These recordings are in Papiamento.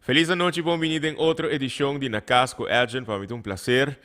Feliz anochi, bon bini den otro edicion di Na Cas cu Edjean. Pa mi ta un placer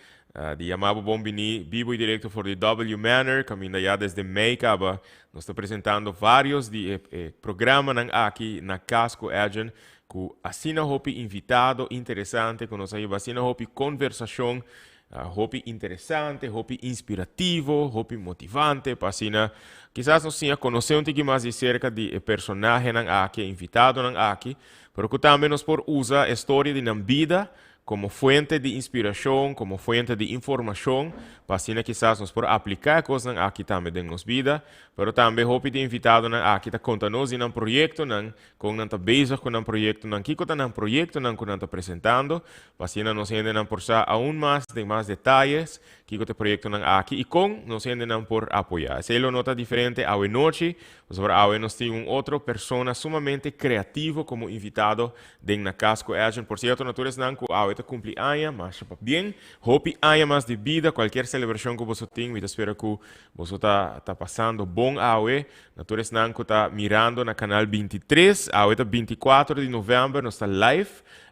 di yama bo bon bini bibo y directo for di W Manor, caminda ya desde mei caba nos ta presentando varios di e programanan aki Na Cas cu Edjean, cu asina hopi invitado interesante, cu nos a hiba asina hopi conversacion Hopi interesante, hopi inspirativo, hopi motivante pa asina kisas nos siña konosé un tiki mas di serka di e personahenan aki, e invitadonan aki, pero ku tambe nos por usa e storia di nan bida komo fuente di inspirashon, komo fuente di informashon, pa asina kisas nos por apliká e kosnan aki tambe den nos bida. Pero tambe hopi di e invitadonan aki ta konta nos di nan proyektonan. Kon nan ta bezig ku nan proyektonan? Kiko ta nan proyektonan ku nan ta presentando? Pa asina nos hendenan por sa aun mas den mas detayes kiko ta e proyektonan aki i kon nos hendenan por apoyá. Esei lo no ta diferente awe nochi, pasobra awe nos tin un otro persona sumamente kreativo komo invitado den Na Cas ku Edjean. Por sierto na tur esnan ku awe ta kumpli aña, masha pabien. Hopi aña mas di bida, kualkier selebrashon ku boso tin, mi ta spera ku boso ta ta pasando bon awe. Na tur esnan ku ta mirando na kanal 23, awe ta 24 di novèmber, nos ta live.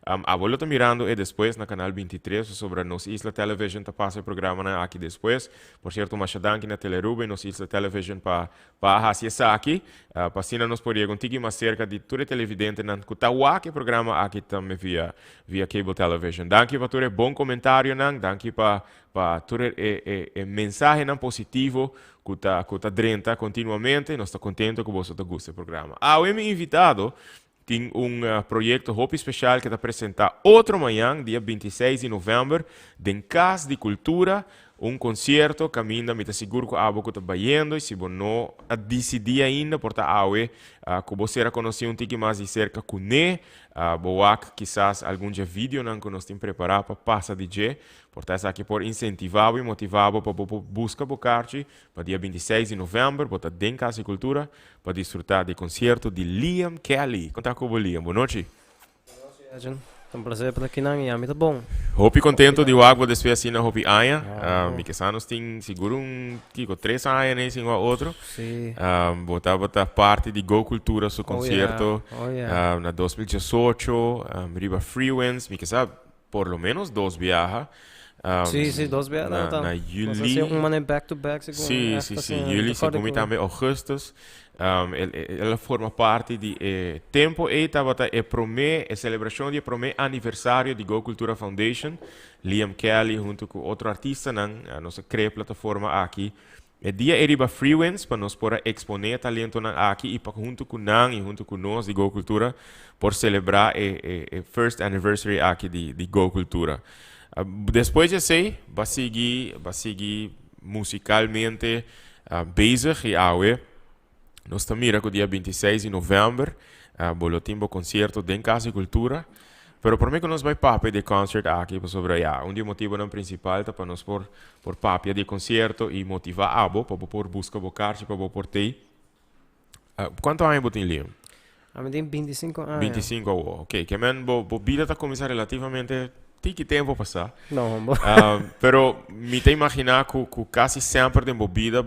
Abo lo ta mirando e despues na kanal 23, pasobra Nos Isla Television ta pasa e programanan aki despues. Por sierto, masha danki na Telearuba i Nos Isla Television pa pa a hasi esaki, pa asina nos por yega un tiki mas serka di tur e televidentenan ku ta wak e programa aki tambe via via cable television. Danki pa tur e bon komentarionan, danki pa pa tur e e e mensahenan positivo Cu ta cu ta drenta continuamente. Nos ta contento cu boso ta gusta e programa. Awe mi invitado tin un proyecto hopi special cu ta presenta otro mañan, dia 26 di november, den Cas di Cultura, un concierto caminda mi ta sigur cu abo cu ta bayendo y si bo no a dicidi ainda por ta awe cu bo ser a conoci un tiki mas di cerca cu ne, bo wak kisas algun dje videonan cu nos tin prepara pa pasa di dje. Por ta esaki por insentivá bo i motivá bo pa bo por buska bo karchi pa dia 26 di novèmber bo ta den Kas di Kultura pa disfrutá di e konsierto di Liam Kelly. Kon ta ku bo Liam? Bon nochi. Bon nochi Edjean. Ta un plaser pa ta akinan i ami ta bon. Hopi kontento di wak bo despues asina hopi aña. Mi ke sa nos tin sigur un kiko tres aña nei sin wak otro. Si. Bo tabata parti di Go Kultura su konsierto na 2018 riba Freewinds. Mi ke sa Por lo menos dos biaha. Sí, sí, dos biaha na, ta. Na Nos juli. hacía un manera back to back segun Sí, echt sí, sí. asina, Juli, te acorda segun mi cu- tambe augustus. El a forma parti di e tempo ei tabata e prome, e celebracion di e prome aniversario di Go Cultura Foundation. Liam Kelly hunto cu otro artistanan, nos a crea e plataforma aki. E dia ei riba Freewinds pa nos por a exponé e talentonan aki i pa huntu ku nan i huntu ku nos di Go Cultura por selebrá e e e first anniversary aki di di Go Cultura. Despues di esei ba sigui ba sigui musicalmente bezig i awe nos ta mira ku dia 26 di novèmber bo lo tin bo konsierto den Kas di Kultura. Pero promé ku nos bai papia di e concert aki, pasobra ya, un di e motibonan prinsipal ta pa nos por por papia di e konsierto i motivá abo pa bo por buska bo karchi pa bo por tei. Kuantu aña bo tin, Liam? Ami tin 25 aña. 25 awor, ok. Ke men bo bo bida ta kuminsá relativamente tiki tempu pasá. No, bo. Pero mi ta imaginá ku ku kasi semper den bo bida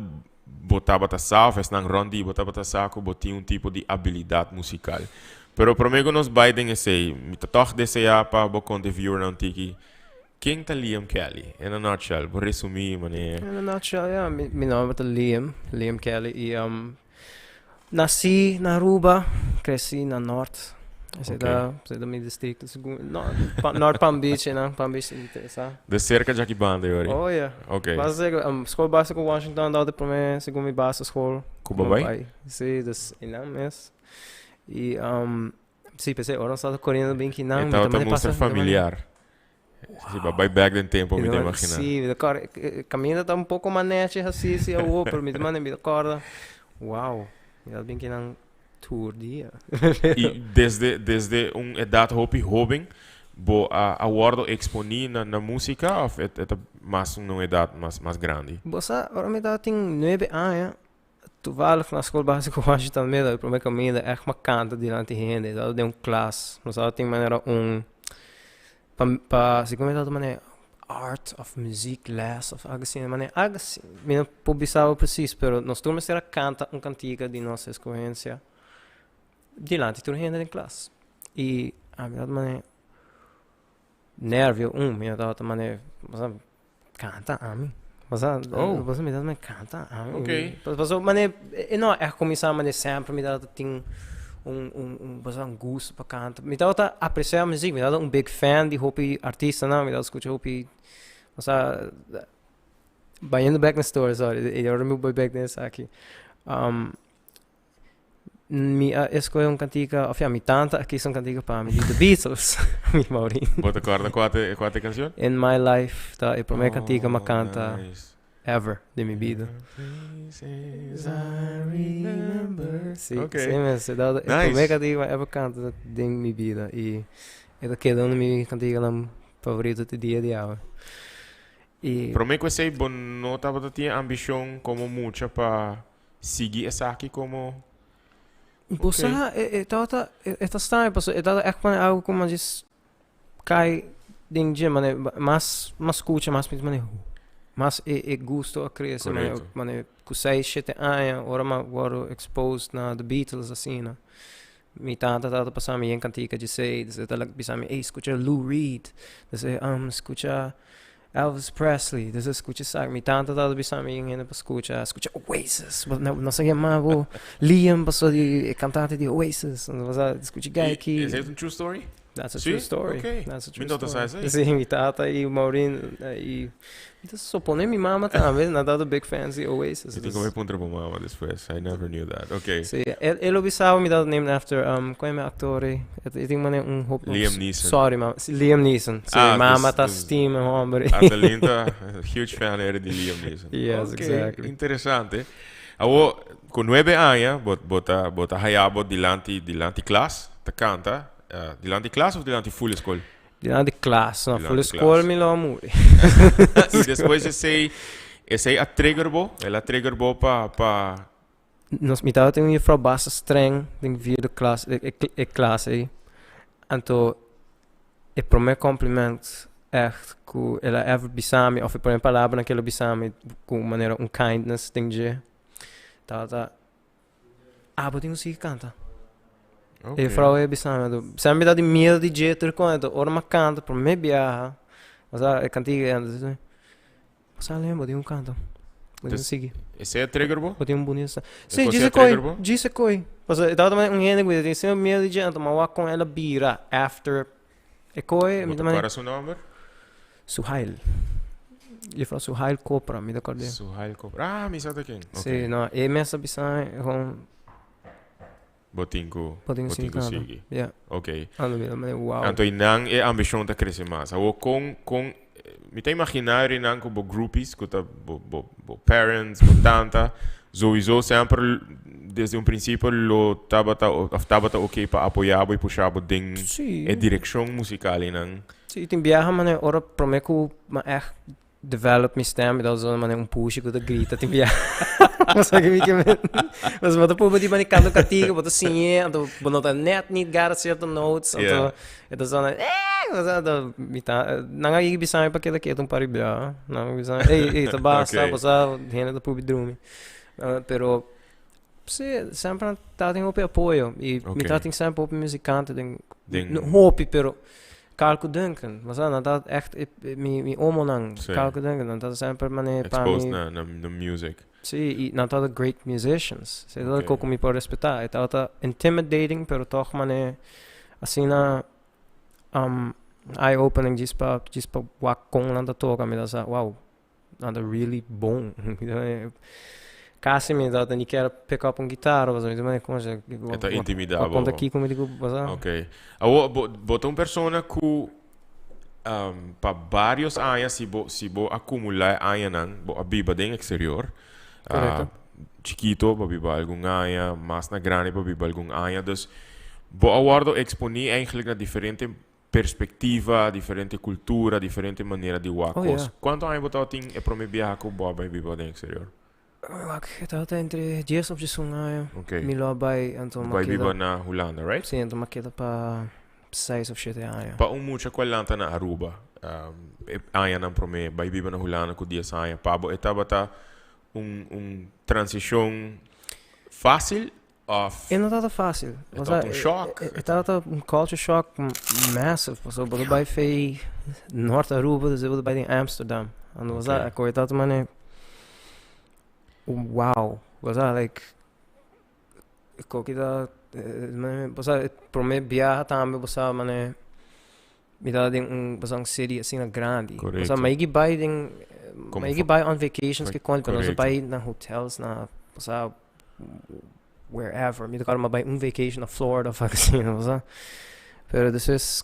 Bo tabata sa of esnan rond di bo tabata sa ku bo tin un tipo di abilidat musikal. Pero promé ku nos bai den esei, mi ta tòg deseá pa bo konta e viewernan un tiki, ken ta Liam Kelly? In a nutshell, bo resumí manera. In a nutshell, ya. Mi mi nòmber ta Liam, Liam Kelly i Nací na Aruba, crecí na Noord. Esei ta, esei ta mi districto segun, no, Noord Palm Beach einan, Palm Beach sa. De cerca djaki banda e ori? Oh yeah. Ok. Basta cerca, school basico Washington tabata e prome segun mi basisschool. Cu bo bai? Si, dus einan mes. Y si, p'esei ora nos tabata coriendo bin kinan, E mi ta tabata manda mustra pasa, mi ta manda. familiar. Si, bo a bai bek den tempo mi ta imagina. Si, mi ta kòrda, e kaminda ta un poko mas nechi así si awor, pero mi ta manda mi ta kòrda, wow, mi ta bin kinan tur dia. I desde desde un edat hopi hoben bo a a wòrdu eksponí na na músika òf e ta mas un edat mas mas grandi? Bo sa, ora mi tabatin nuebe aña, Toevallig na skol básiko Washington Middle, e promé kaminda ègt m'a kanta dilanti hende. Tabata den un klas. Nos tabata tin manera un pa pa segun mi tabata manera art òf muziek les òf algu asina manera algu asina. Mi no por bisa bo presis pero nos tur mester a kanta un kantika di nos eskohensia dilanti tur hende den klas. I ami tabata manera. Nervio un, mi tabata mane, bo canta ami. Bo sa, Oh. bo sa mi tabata canta ami. Ok. Paso mane, e no echt cuminsa mane semper mi tabata tin un, un, un, bo sa, un gusto pa canta. Mi tabata aprecia muziek, mi tabata un big fan di hopi artistanan, mi tabata scucha hopi, bo sa, bayendo bek na story, sorry, e ora mi bay bek den esaki. Mi a escoge un cantica, of ja, mi tanta a kies un cantica pa mi di The Beatles, mi Maureen. Bo ta corda cua ta, cua ta e cancion? In My Life ta e prome cantica mi a Oh, canta nice. ever den mi bida. Places I remember. Si, Ok. si mes, e ta e Nice. prome cantica mi a ever canta den mi bida y e ta keda un di mi canticanan favorito te dia di awe. Y Prome cu esey bo no tabata tin e ambicion como mucha pa sigui esaki como Bo sa e tabata e ta straño pasobra e tabata echt manera algo como djis kai den dje manera mas mas scucha mas mi manera mas e e gusto a crece manera manera cu seis shete aña ora mi a wordo exposed na the Beatles asina mi tata tabata pasa mi yen cantica djesey dus e ta bisa mi ey scucha Lou Reed dus e scucha Elvis Presley, dus a scucha esaki. Mi tanta tabata bisa mi hende pa scucha, scucha Oasis. Bo no nos a yama bo Liam pasobra di e cantante di Oasis. Nos a scucha guy aki. Esei ta un true story? That's a Sí? true story. Ok. That's a true Mi no ta story. sa esei. Sí, mi tata y Maureen y mi ta supone mi mama tambe, nan tabata big fans di Oasis. Mi tin cu bay puntra bo mama despues. I never knew that. Ok. Sí, el el lo bisa mi tata named after um, cu e actor ey? E tin manera un hop Liam Neeson. Sorry mama, si Liam Neeson. Si Ah, mama dus, ta dus stima e homber. Adeline ta huge fan era di Liam Neeson. Yes, Ok, exactly. interesante. Awo, cu nuebe aña, bo, bo ta, bo ta haya bo dilanti, dilanti klas, ta canta. Eh, dilanti klas of dilanti full school? Dilanti klas, no, Dilanti full school klas. mi lo a muri. Y despues esey, esey a trigger bo? El a trigger bo pa, pa Nos mi tabata tin un juffrouw basta streng den vierde klas, e, e, e klas ei. Anto e prome compliment echt ku el a ever bisa mi, of e prome palabranan ku el a bisa mi ku manera un kindness den dje, tabata, Abo tin ku sigui kanta. E juffrouw ei a bisa mi, anto semper mi tabata tin miedu di dje tur kon, anto ora mi a kanta prome biaha, osea e kantiga ei, anto Sa lem, bo tin un kanta. Bo tin un sigui. Esei a trigger bo? Bo tin un bunita. E Sí, cosa djis a e koi, trigger bo? djis e koi. Pasobra e tabata manera un hende ku ta tin semper miedu di dje, anto mi a wak kon el a bira after e koi. Bo Mi ta ta manera kòrda su nòmber? Suhail. Juffrouw Suhail Kopra, mi ta kòrd'é. Suhail Kopra. Ah, mi sa ta ken. Ok. Sí, no, e mes a bisa mi gewoon. Bo tin ku, Bo tin bo ku tin sigui ku kanta. sigui. Ja. Ok. Anto mi ta manera wow. Anto einan e ambishon ta krese mas. Awor kon, kon, mi ta imaginá rinan ku bo groupies, ku ta bo, bo, bo parents, bo tanta, souiso semper desde un prinsipio lo tabata of tabata ok pa apoyá bo i pusha bo den Sí. e direkshon musikal einan. Sí, tin biaha manera ora promé ku mi a ègt develop mi stem, mi ta usando manera un pushi ku ta grita tin bia. Bo sa ke mi ke men. Pasobra bo ta purba di mane kanta un katiga, bo ta siñ'é, anto bo no ta net nit gara sierto notes, anto e ta sona eh, bo sa, anto mi ta, nan a yega bisa mi pa keda ketu un par di bia, nan a bisa mi, ey, ey, ta basta, bo sa, hende ta purba drumi. Pero, si, semper nan tabatin hopi apoyo, i mi tabatin semper hopi muzikante den, no hopi, pero Carl Duncan, bo sa, nan ta echt e, e, mi, mi omonan, Sí. Carl Duncan, nan ta semper mane pa Exposed mi. na, na, na music. Sí, i nan tabata great musicians. Sí, dat Ok. koko mi por respetá. E tabata intimidating, pero toch mane asina eye-opening djis pa, djis pa wak kon nan ta toka. Mi ta sa, wow, Nan ta really bon. Casi mi tabata ni kier pick up un guitarra, pasobra mi ta manda con E ta intimida bo. Conta kico mi di cu pasa. Ok. Awor, bo, bo ta un persona cu pa varios aña, si bo, si bo acumula e añanan, bo a biba den exterior. Correcto. Chikito bo a biba algun aña, mas na grandi bo a biba algun aña. Dus, bo a wordo exponi eigenlijk na diferente perspectiva, diferente cultura, diferente manera di wak Oh, cos. ja. Cuanto aña bo tabatin e prome biaha cu bo a bay biba den exterior? Wak, e tabata entre dies of diesun aña. Ok. Mi lo a bay, anto Bo mi a bay keda. biba na Hulanda, right? Sí, anto mi a keda pa seis of shete aña. Pa un mucha cu a lanta na Aruba, e añanan prome, bay biba na Hulanda cu dies aña, pa bo e tabata un, un transicion facil? Of E no tabata fácil. E tabata un shock. E tabata un culture shock massive. Pasobra bo ta bai fei Noord Aruba, despues bo ta bai den Amsterdam. Anto bo sa, e tabata mane wow. Bo sa like koki ta bo sa e prome biaha tambe bo sa mane mi tabata den un bo sa un city asina grandi. Bo sa mi a yegi bai den mi a yegi bai on vacations ke kon pero nos a bai na hotels na bo sa wherever. Mi ta kòrda mi a bai un vacation na Florida of asina bo sa. Pero despues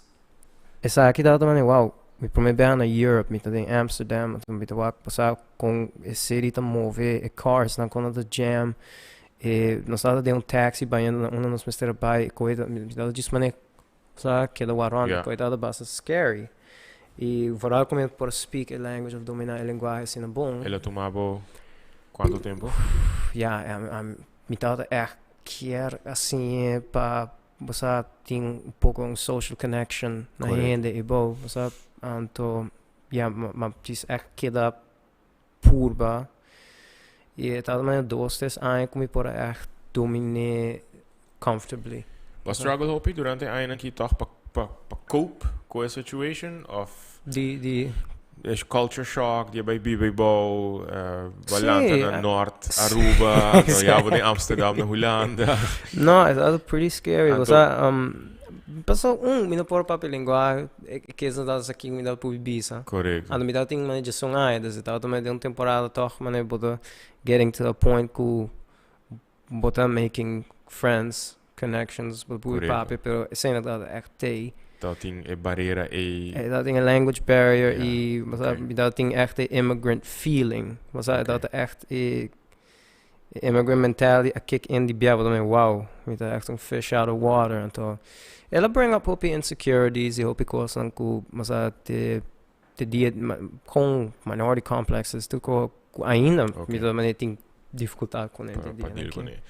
esaki tabata mane wow mi prome biaha na Europe mi ta den Amsterdam anto mi ta wak bo sa kon e city ta move e cars nan kon nan ta jam e nos tabata den un taxi bayendo na unda nos mester a bai koe ta mi tabata djis mane sa keda wak rònt koe tabata basta scary i vooral ku mi por speak e language of domina e lenguahe asina bon. El a tuma bo kuantu tempu? Ya mi tabata ègt kier a siñ'e pa bo sa tin un poko un social connection na hende i bo bo sa anto ya ma djis ègt keda purba i e tabata manera dos tres aña ku mi por a ègt domin'é comfortably. Bo a struggle hopi durante e añanan aki tòg pa pa pa cope ku e situation òf? Di di. E culture shock di a bai biba eibou, bo a lanta na Nort Aruba, anto ya bo den Amsterdam na Hulanda. No, e tabata pretty scary. Bo sa, paso un, mi no por papia lengua e kes no tabata sa kiko mi tabata por bisa. Korekto. Anto mi tabata tin manera djesun aña, dus e tabata den un temporada tòg manera bo ta getting to a point ku bo ta making friends, connections, bo por papia, pero esei no tabata ègt tei. Tabatin e barera ei. E tabatin e language barrier i bo sa mi tabatin ègt e immigrant feeling. Bo sa e tabata ègt e immigrant mentality a kick in di bia bo ta mira wow mi ta ègt un fish out of water. Anto el a bring up hopi insecurities i hopi kosnan ku bo sa te te dia kon minority complexes tur ko ku ainda mi ta manera tin dificultad kuné te dia pa deal kuné.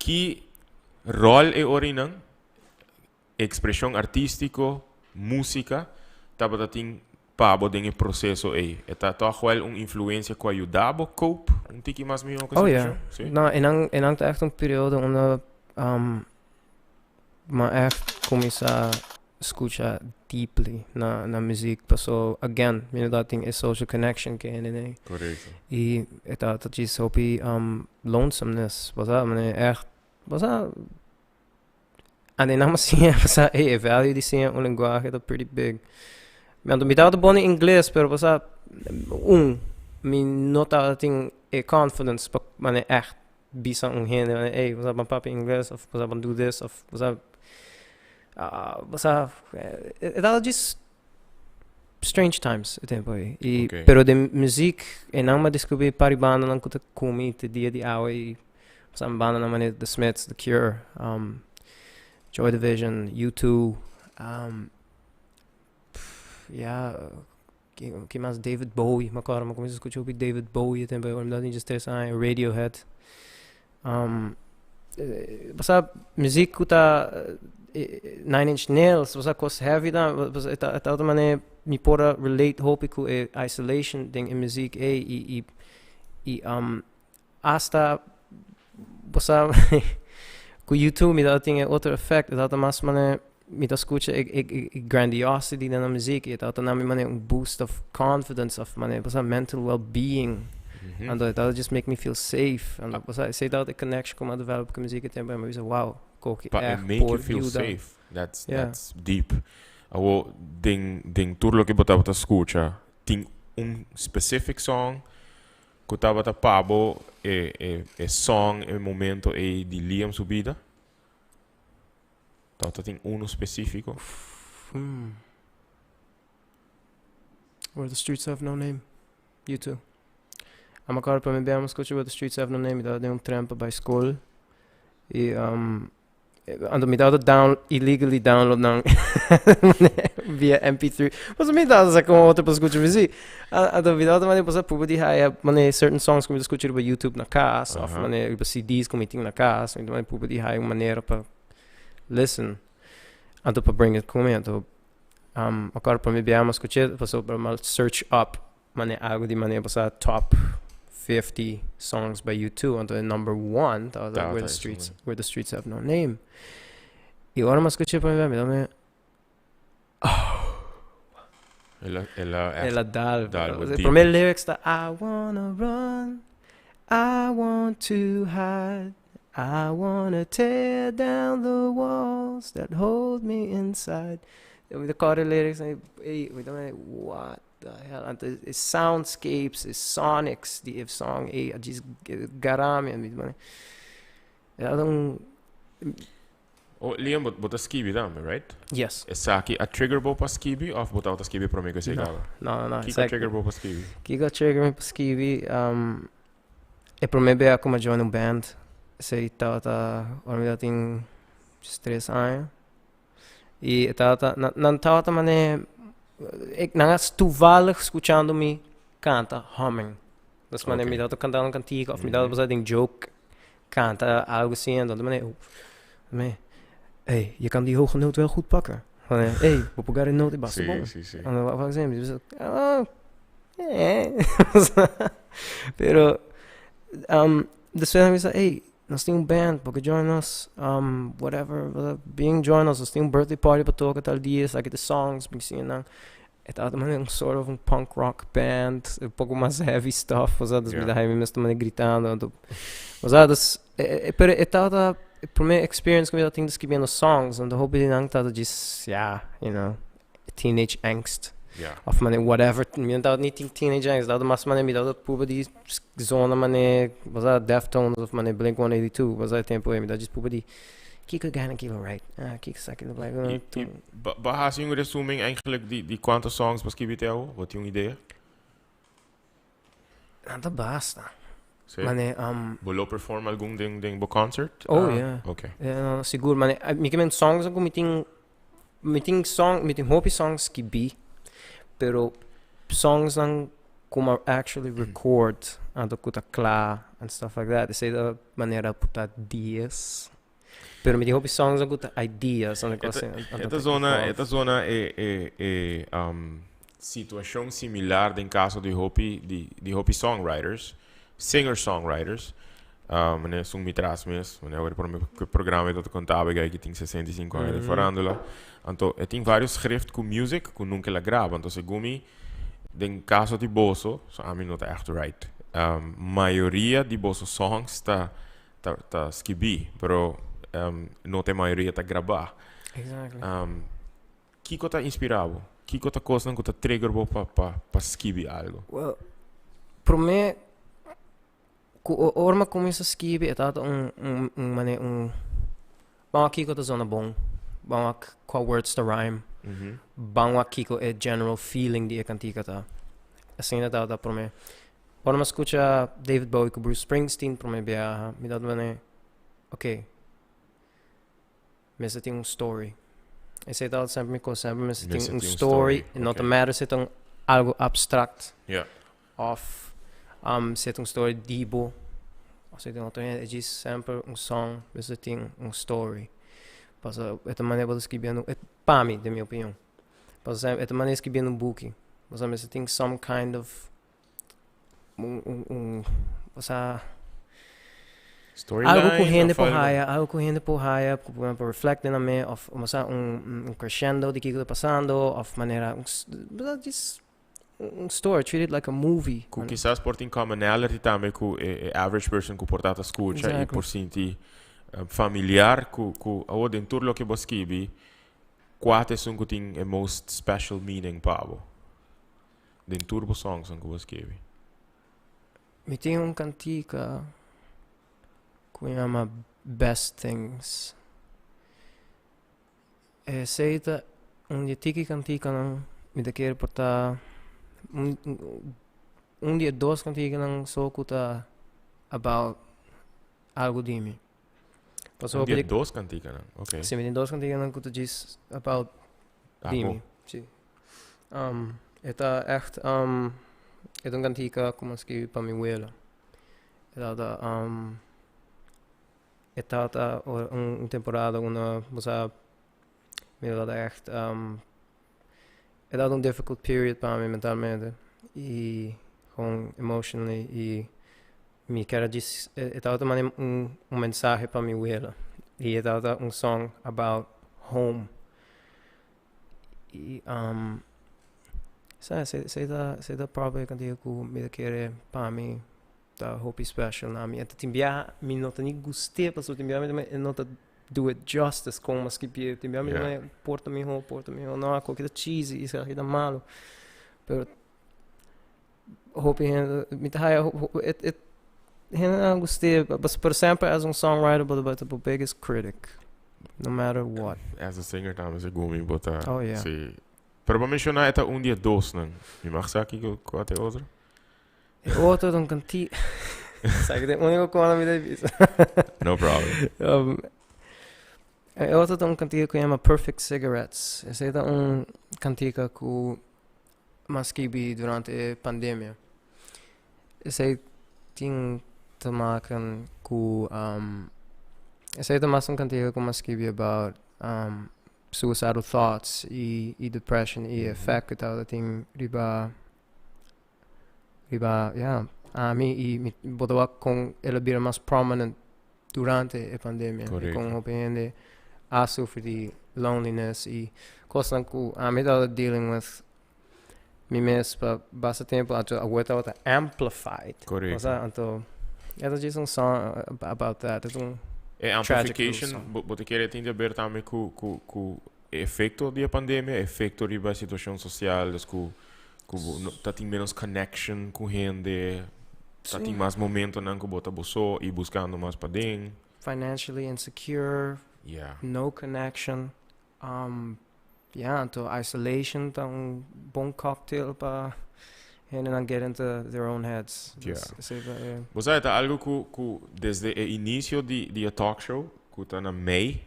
Ki rol e orinan expresion artistico, musica tabata tin pa bo den e proceso ey? E ta toch wel un influencia cu a yuda bo cope un tiki mas miho cu e Oh yeah. situacion? Si? No, enan enan ta echt un periodo unda mi a echt cuminsa scucha deeply na na muziek paso again mi no tabatin e social connection ke hende den. Correcto. Y e tabata djis hopi lonesomeness, bo sa, manera echt, bo sa, ande nan a siña bo sa ey e value di siña un lenguahe ta pretty big. Anto mi tabata bon den ingles pero bo sa un mi no tabatin e confidence pa manera echt bisa un hende manera ey bo sa ban papia ingles of bo sa ban do this of bo sa bo sa e tabata djis strange times e tempo ey y pero den muziek eynan mi a descubri par di bandanan cu ta cumi te dia di awe y bo sa bandanan manera The Smiths, The Cure, Joy Division, U2, ya. Ke mas David Bowie, mi acorda mi cuminsa scucha hopi David Bowie e tempo ey ora mi tabatin diestres aña, Radiohead. Bo sa muziek cu ta Nine Inch Nails, bo sa cos heavy ta, e tabata manera mi por a relate hopi cu e isolation den e muziek ey y y hasta bo sa cu YouTube mi tabata tin e otro effect, e tabata mas manera mi ta scucha e e e grandiosity den nan muziek y e tabata na mi manera un boost of confidence of manera bo sa mental well being anto e tabata just make me feel safe anto bo sa esey tabata e connection cu mi a develop cu e muziek e tempo ey mi a bisa wow koki Pa e echt make you por feel yuda. safe that's Yeah. that's deep. Awo den den tur loke bo tabata scucha tin un specific song Ku tabata pa bo e e e song e momento ei di Liam su bida? Tabata tin uno spesífiko? Hmm. Where the Streets Have No Name. U2. A mi acorda prome bia mi scucha Where the Streets Have No Name mi tabata den un tren pa bai school y um Anto mi tabata down illegally download nan via MP3. Pasobra mi tabata sa kon otro por skucha muziek. Anto mi tabata mane pasobra puru di haya mane certain songs ku mi ta skucha riba YouTube na kas of mane riba CD's ku mi tin na kas. Mi ta mane puru di haya un manera pa listen. Anto pa bring it ku mi. Anto akorda prome biaha mi a skuch'é pasobra mi a search up mane algu di mane pasobra top. 50 songs by U2, anto e number one tabata Tabata Where the esun, Streets, eh. Where the Streets Have No Name. I ora mi a skucha pa mi bia, mi ta mira, El a echt El a dal. dal bo E diep. prome lyrics ta I wanna run, I want to hide, I wanna tear down the walls that hold me inside. Mi ta kòrda e lyrics en ey, mi ta mira, what the hell. Anto e soundscapes, e sonics di e song ey a djis gara mi. Mi ta mira, e tabata un. Oh, Liam, bo ta skibi tambe, right? Yes. Esaki a trigger bo pa skibi of bo tabata skibi prome ku esei No, kaba? no, no, no. Kiko a trigger bo pa skibi? Kiko a trigger mi pa skibi? E prome bia ku mi a join un band, esei tabata ora mi tabatin 3 aña. I e tabata, nan, nan tabata mane, nan a toevallig skuchando mi kanta humming. Dus mane mi tabata kantando un kantika of mi tabata pasá den joke kanta algo así, entonces mane, mane, ey, je kan die hoge noot wel goed pakken. Van, ey, bo por gara e noot e basta bon. Sí, sí, sí. Ando wak así, mi bisa, oh, eh. Pero, despues mi bisa, ey, nos tin un band, bo ke join nos? Whatever, bin join nos, nos tin un birthday party pa toka tal dia, esaki ta e songs, bin siña nan. E tabata manera un sort of un punk rock band, un poco mas heavy stuff, osea, dus mi ta haña mi mes ta manera gritando, anto, osea, dus, pero e tabata e prome experience ku mi tabatin di skibiendo songs, anto hopi di nan tabata djis, ya, you know, teenage angst, of manera whatever, mi no tabata ni tin teenage angst, tabata mas manera mi tabata puba di zona manera, osea, Deftones of manera Blink 182, osea, e tempo ei mi tabata djis puba di kiko e gana kiko right, ah, kiko esaki ta bai, I bo a hasi un resumen eigenlijk di kuantu songs bo skibi te awo? Bo tin un idea? Nan ta basta. Sí. Mane, Bo lo perform algun den bo concert? Oh, yeah. Ok. Yeah, no, sigur. Mane, mi ke men songs ku mi tin, mi tin song, mi tin hopi songs skibí, pero songsnan ku mi a actually record anto ku ta kla and stuff like that, esei ta manera por ta dies. Pero mi tin hopi songs ku ta ideas anto E ta, kos e ta zona, e ta zona e, e, e situacion similar den caso di hopi, di, di hopi songwriters, singer-songwriters. Meneer esun mi tras mes, meneer awor por mi ku programa e ta contaba e guy ki tin 65 aña den farándula. Anto e tin varios schrift ku music ku nunca el a graba. Anto segun mi, den caso di boso, so ami no ta echt right. Mayoria di boso songs ta ta ta skibí, pero no ta e mayoria ta grabá. Exactly. Kiko ta inspirá bo? Kiko ta kosnan ku ta trigger bo pa pa pa skibi algu? Well, promé ku ora mi a kuminsá skibi e tabata un un un manera un ban wak kiko ta zona bon, ban wak kua words ta rhyme, ban wak kiko e general feeling di e kantika ta. Asina tabata promé. Ora mi a skucha David Bowie ku Bruce Springsteen promé biaha, mi tabata manera, ok, mester tin un story. Esei tabata semper mi kos, semper mester tin un story, no ta matter si ta un algu abstract òf si ta un story di bo òf si ta un otro hende, e djis semper un song mester tin un story. Pasobra e ta manera bo ta skibiendo, pa mi, den mi opinion, pasobra e ta manera skibiendo un buki, pasobra mester tin some kind of un, un, un, osea, Storyline algo ku hende of por algo? haya, algo ku hende por haya, ku por por reflect den nan mes, of osea, un, un crescendo di kiko ta pasando, of manera, un, osea, djis un story, treat it like a movie. Ku kisas por tin commonality tambe ku e, e average person ku por ta ta skucha i por sinti familiar ku awor den tur loke bo skibi, kua ta esun ku tin e most special meaning pa bo? Den tur bo songsnan ku bo skibi. Mi tin un kantika ku yama Best Things. Esei ta un di e tiki kantikanan mi ta kere por ta un un di e dos kantikanan so ku ta about algu di mi. Un di e dos kantikanan, ok. Si, mi tin dos kantikanan ku ta djis about di mi. Si. E ta echt, e ta un kantika ku mi a skibi pa mi wela. E tabata, e tabata ora un temporada unda bo sa mi tabata echt, e tabata un difficult period pa mi mentalmente i gewoon emotionally i. Mi kier a djis e tabata manda un mensahe pa mi wela y e tabata un song about home y sa esey ta esey ta probably e cantica cu mi ta kere pa mi ta hopi special na mi. Anto tin biaha mi no ta ni gust'é pasobra tin biaha mi ta mira e no ta do it justice con mas skibié. Tin biaha mi ta mira por ta miho por ta miho no aco aki ta cheesy esaki ta malo pero hopi hende mi ta haya e e hendenan gust'é pero semper as un songwriter bo ta bai ta bo biggest critic no matter what. As a singer tambe segun mi bo ta Oh yeah. si. Pero bo a menciona e ta un di e dosnan. Mi mag sa kiko kua ta e otro? E otro ta un kanti Sa ki ta e uniko kos mi ta bisa. No problem. E otro ta un kantika ku yama Perfect Cigarettes. Esei ta un kantika ku m'a skibi durante e pandemia. Esei tin te maken ku esei ta mas un kantika ku m'a skibi about suicidal thoughts i depression i e effect ku tabata tin riba riba ya ami i mi bo ta wak kon el a bira mas prominent durante e pandemia i kon hopi hende a sufri di loneliness i kosnan ku ami tabata dealing with mi mes pa basta tempu anto awor tabata amplified. Korekto. Anto e ta djis un song about that. E ta un E amplification bo ta kere tin di haber tambe ku ku ku e efecto di e pandemia, efecto riba e situacion social, dus cu cu bo no ta tin menos connection cu hende, ta tin mas momentonan cu bo ta bo so y buscando mas paden. Financially insecure, no connection, yeah, anto isolation ta un bon cocktail pa hendenan get into their own heads. Esey ta e. Bo sa e ta algo cu cu desde e inicio di di e talk show cu ta na mei,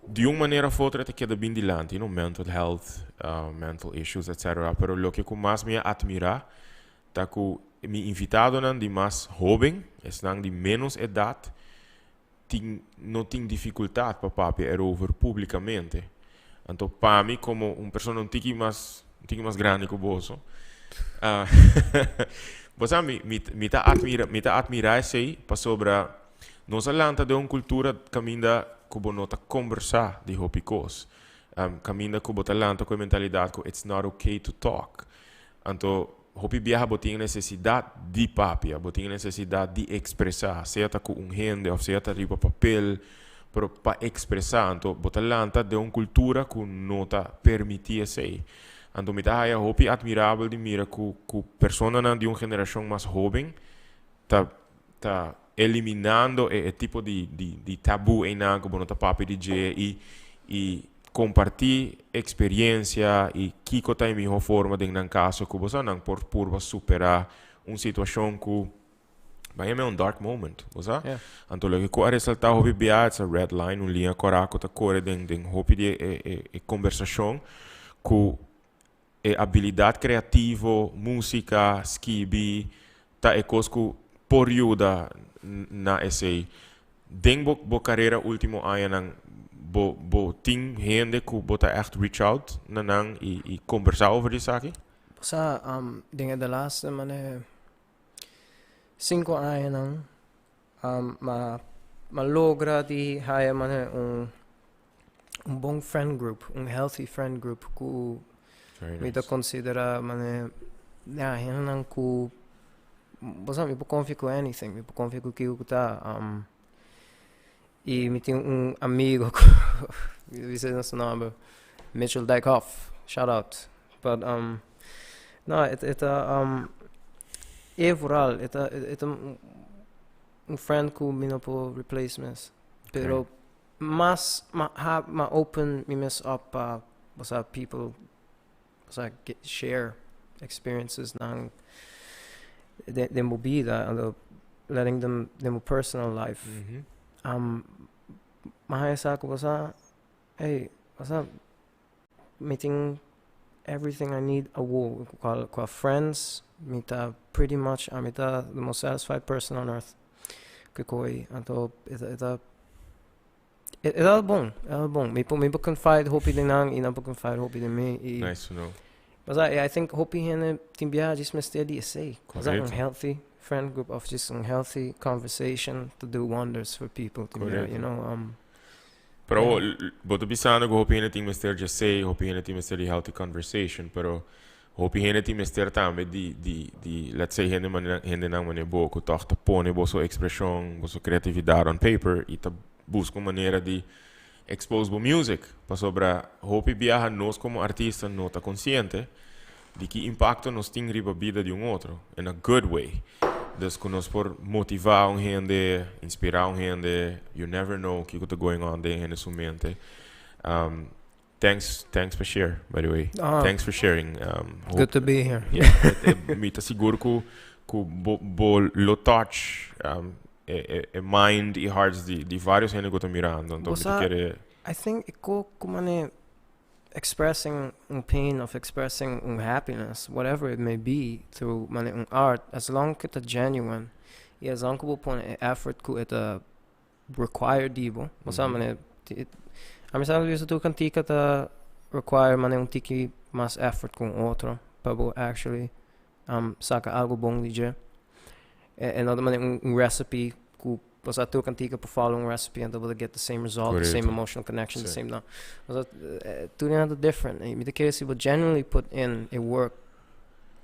di un manera of otro e ta keda bin dilanti, you know, mental health, mental issues, etcetera. Pero loke cu mas mi a admira ta cu mi invitadonan di mas hoben, esnan di menos edad, tin, no tin dificultad pa papia erover publicamente. Anto pa mi como un persona un tiki mas, un tiki mas grandi cu boso, bo sa mi, mi, mi ta admira, mi ta admira esey pasobra nos a lanta den un cultura caminda cu bo no ta combersa di hopi cos. Caminda cu bo ta lanta cu e mentalidad cu it's not okay to talk. Anto hopi biaha bo tin e necesidad di papia, bo tin e necesidad di expresa, sea ta cu un hende of sea ta riba papel, pero pa expresa. Anto bo ta lanta den un cultura cu no ta permiti esey. Anto mi ta haya hopi admirabel di mira cu cu personanan di un generacion mas hoben ta ta eliminando e e tipo di di di tabu einan ku bo no ta papia di dje i i kompartí eksperiencia i kiko ta e mihó forma den nan kaso ku bo sa nan por purba superá un situashon ku bai yam'é un dark moment, bo sa? Anto loke ku a resaltá hopi bia it's a red line, un liña kòrá ku ta kore den den hopi di e e e kombersashon ku E abilidat kreativo, músika, skibi, ta e kos ku por yuda na esei. Den bo bo karera último añanan bo bo tin hende ku bo ta ègt reach out na nan i i kombersá over di esaki? Bo sa, den e de laatste mane sinku añanan m'a m'a logra di haya mane un un bon friend group, un healthy friend group ku mi ta considera mane ya hendenan ku bo sa mi por confia ku anything, mi por confia ku kiko ku ta i mi tin un amigo ku mi ta bisa su nomber Mitchell Dijkhoff, shout out, but no e ta e vooral e ta e ta un friend ku mi no por replace mes, pero Mas ma ha ma open mi mes up pa osea people osea get share experiences nan den den bo bida anto letting them den bo personal life ma haña sa ku bo sa ey osea mi tin everything I need awo cual cual friends mi ta pretty much ami ta the most satisfied person on earth cu koe anto e ta e ta e ta bon e ta bon mi por mi por confide hopi den nan y nan por confide hopi den mi y Nice to know. Mas I think hopi hende tin biaha djis mester di esey. Correcto. Un healthy friend group of just un healthy conversation to do wonders for people. Tin biaha, Correcto. you know, um, Pero Yeah. bo ta bisando ku hopi hende tin mester dje esey, hopi hende tin mester di healthy conversation, pero hopi hende tin mester tambe di, di, di, let's say hende manera, hendenan manera bo ku tòg ta pone boso ekspreshon, boso kreatividat on paper i ta buska un manera di expose bo music. Pasobra hopi biaha nos komo artista no ta konsiente di ki impakto nos tin riba bida di un otro, in a good way. Dus ku nos por motivá un hende, inspirá un hende, you never know kiko ta going on den hende su mente. Um, thanks, thanks pa share, by the way. Ah. Thanks for sharing. Um, Good to be here. Yeah, mi ta sigur ku, ku bo, bo lo touch um, e, e, e mind i hearts di, di varios hende ku ta mirando. Anto Bo mi ta sa- kere I think e ko ku mane expressing un pain of expressing un happiness, whatever it may be, through mane un art, as long ku ta genuine y as long ku bo pone e effort ku e ta require di bo, bo sa mane, ami sa bisa tur kantika ta require mane un tiki mas effort ku un otro pa bo actually saka algo bon di dje. E no ta mane un recipe ku bo sa tur kantika por follow un recipe anto bo ta get the same result, the same emotional connection, the same no. Bo sa tur nan ta different. I mi ta kere si bo genuinely put in e work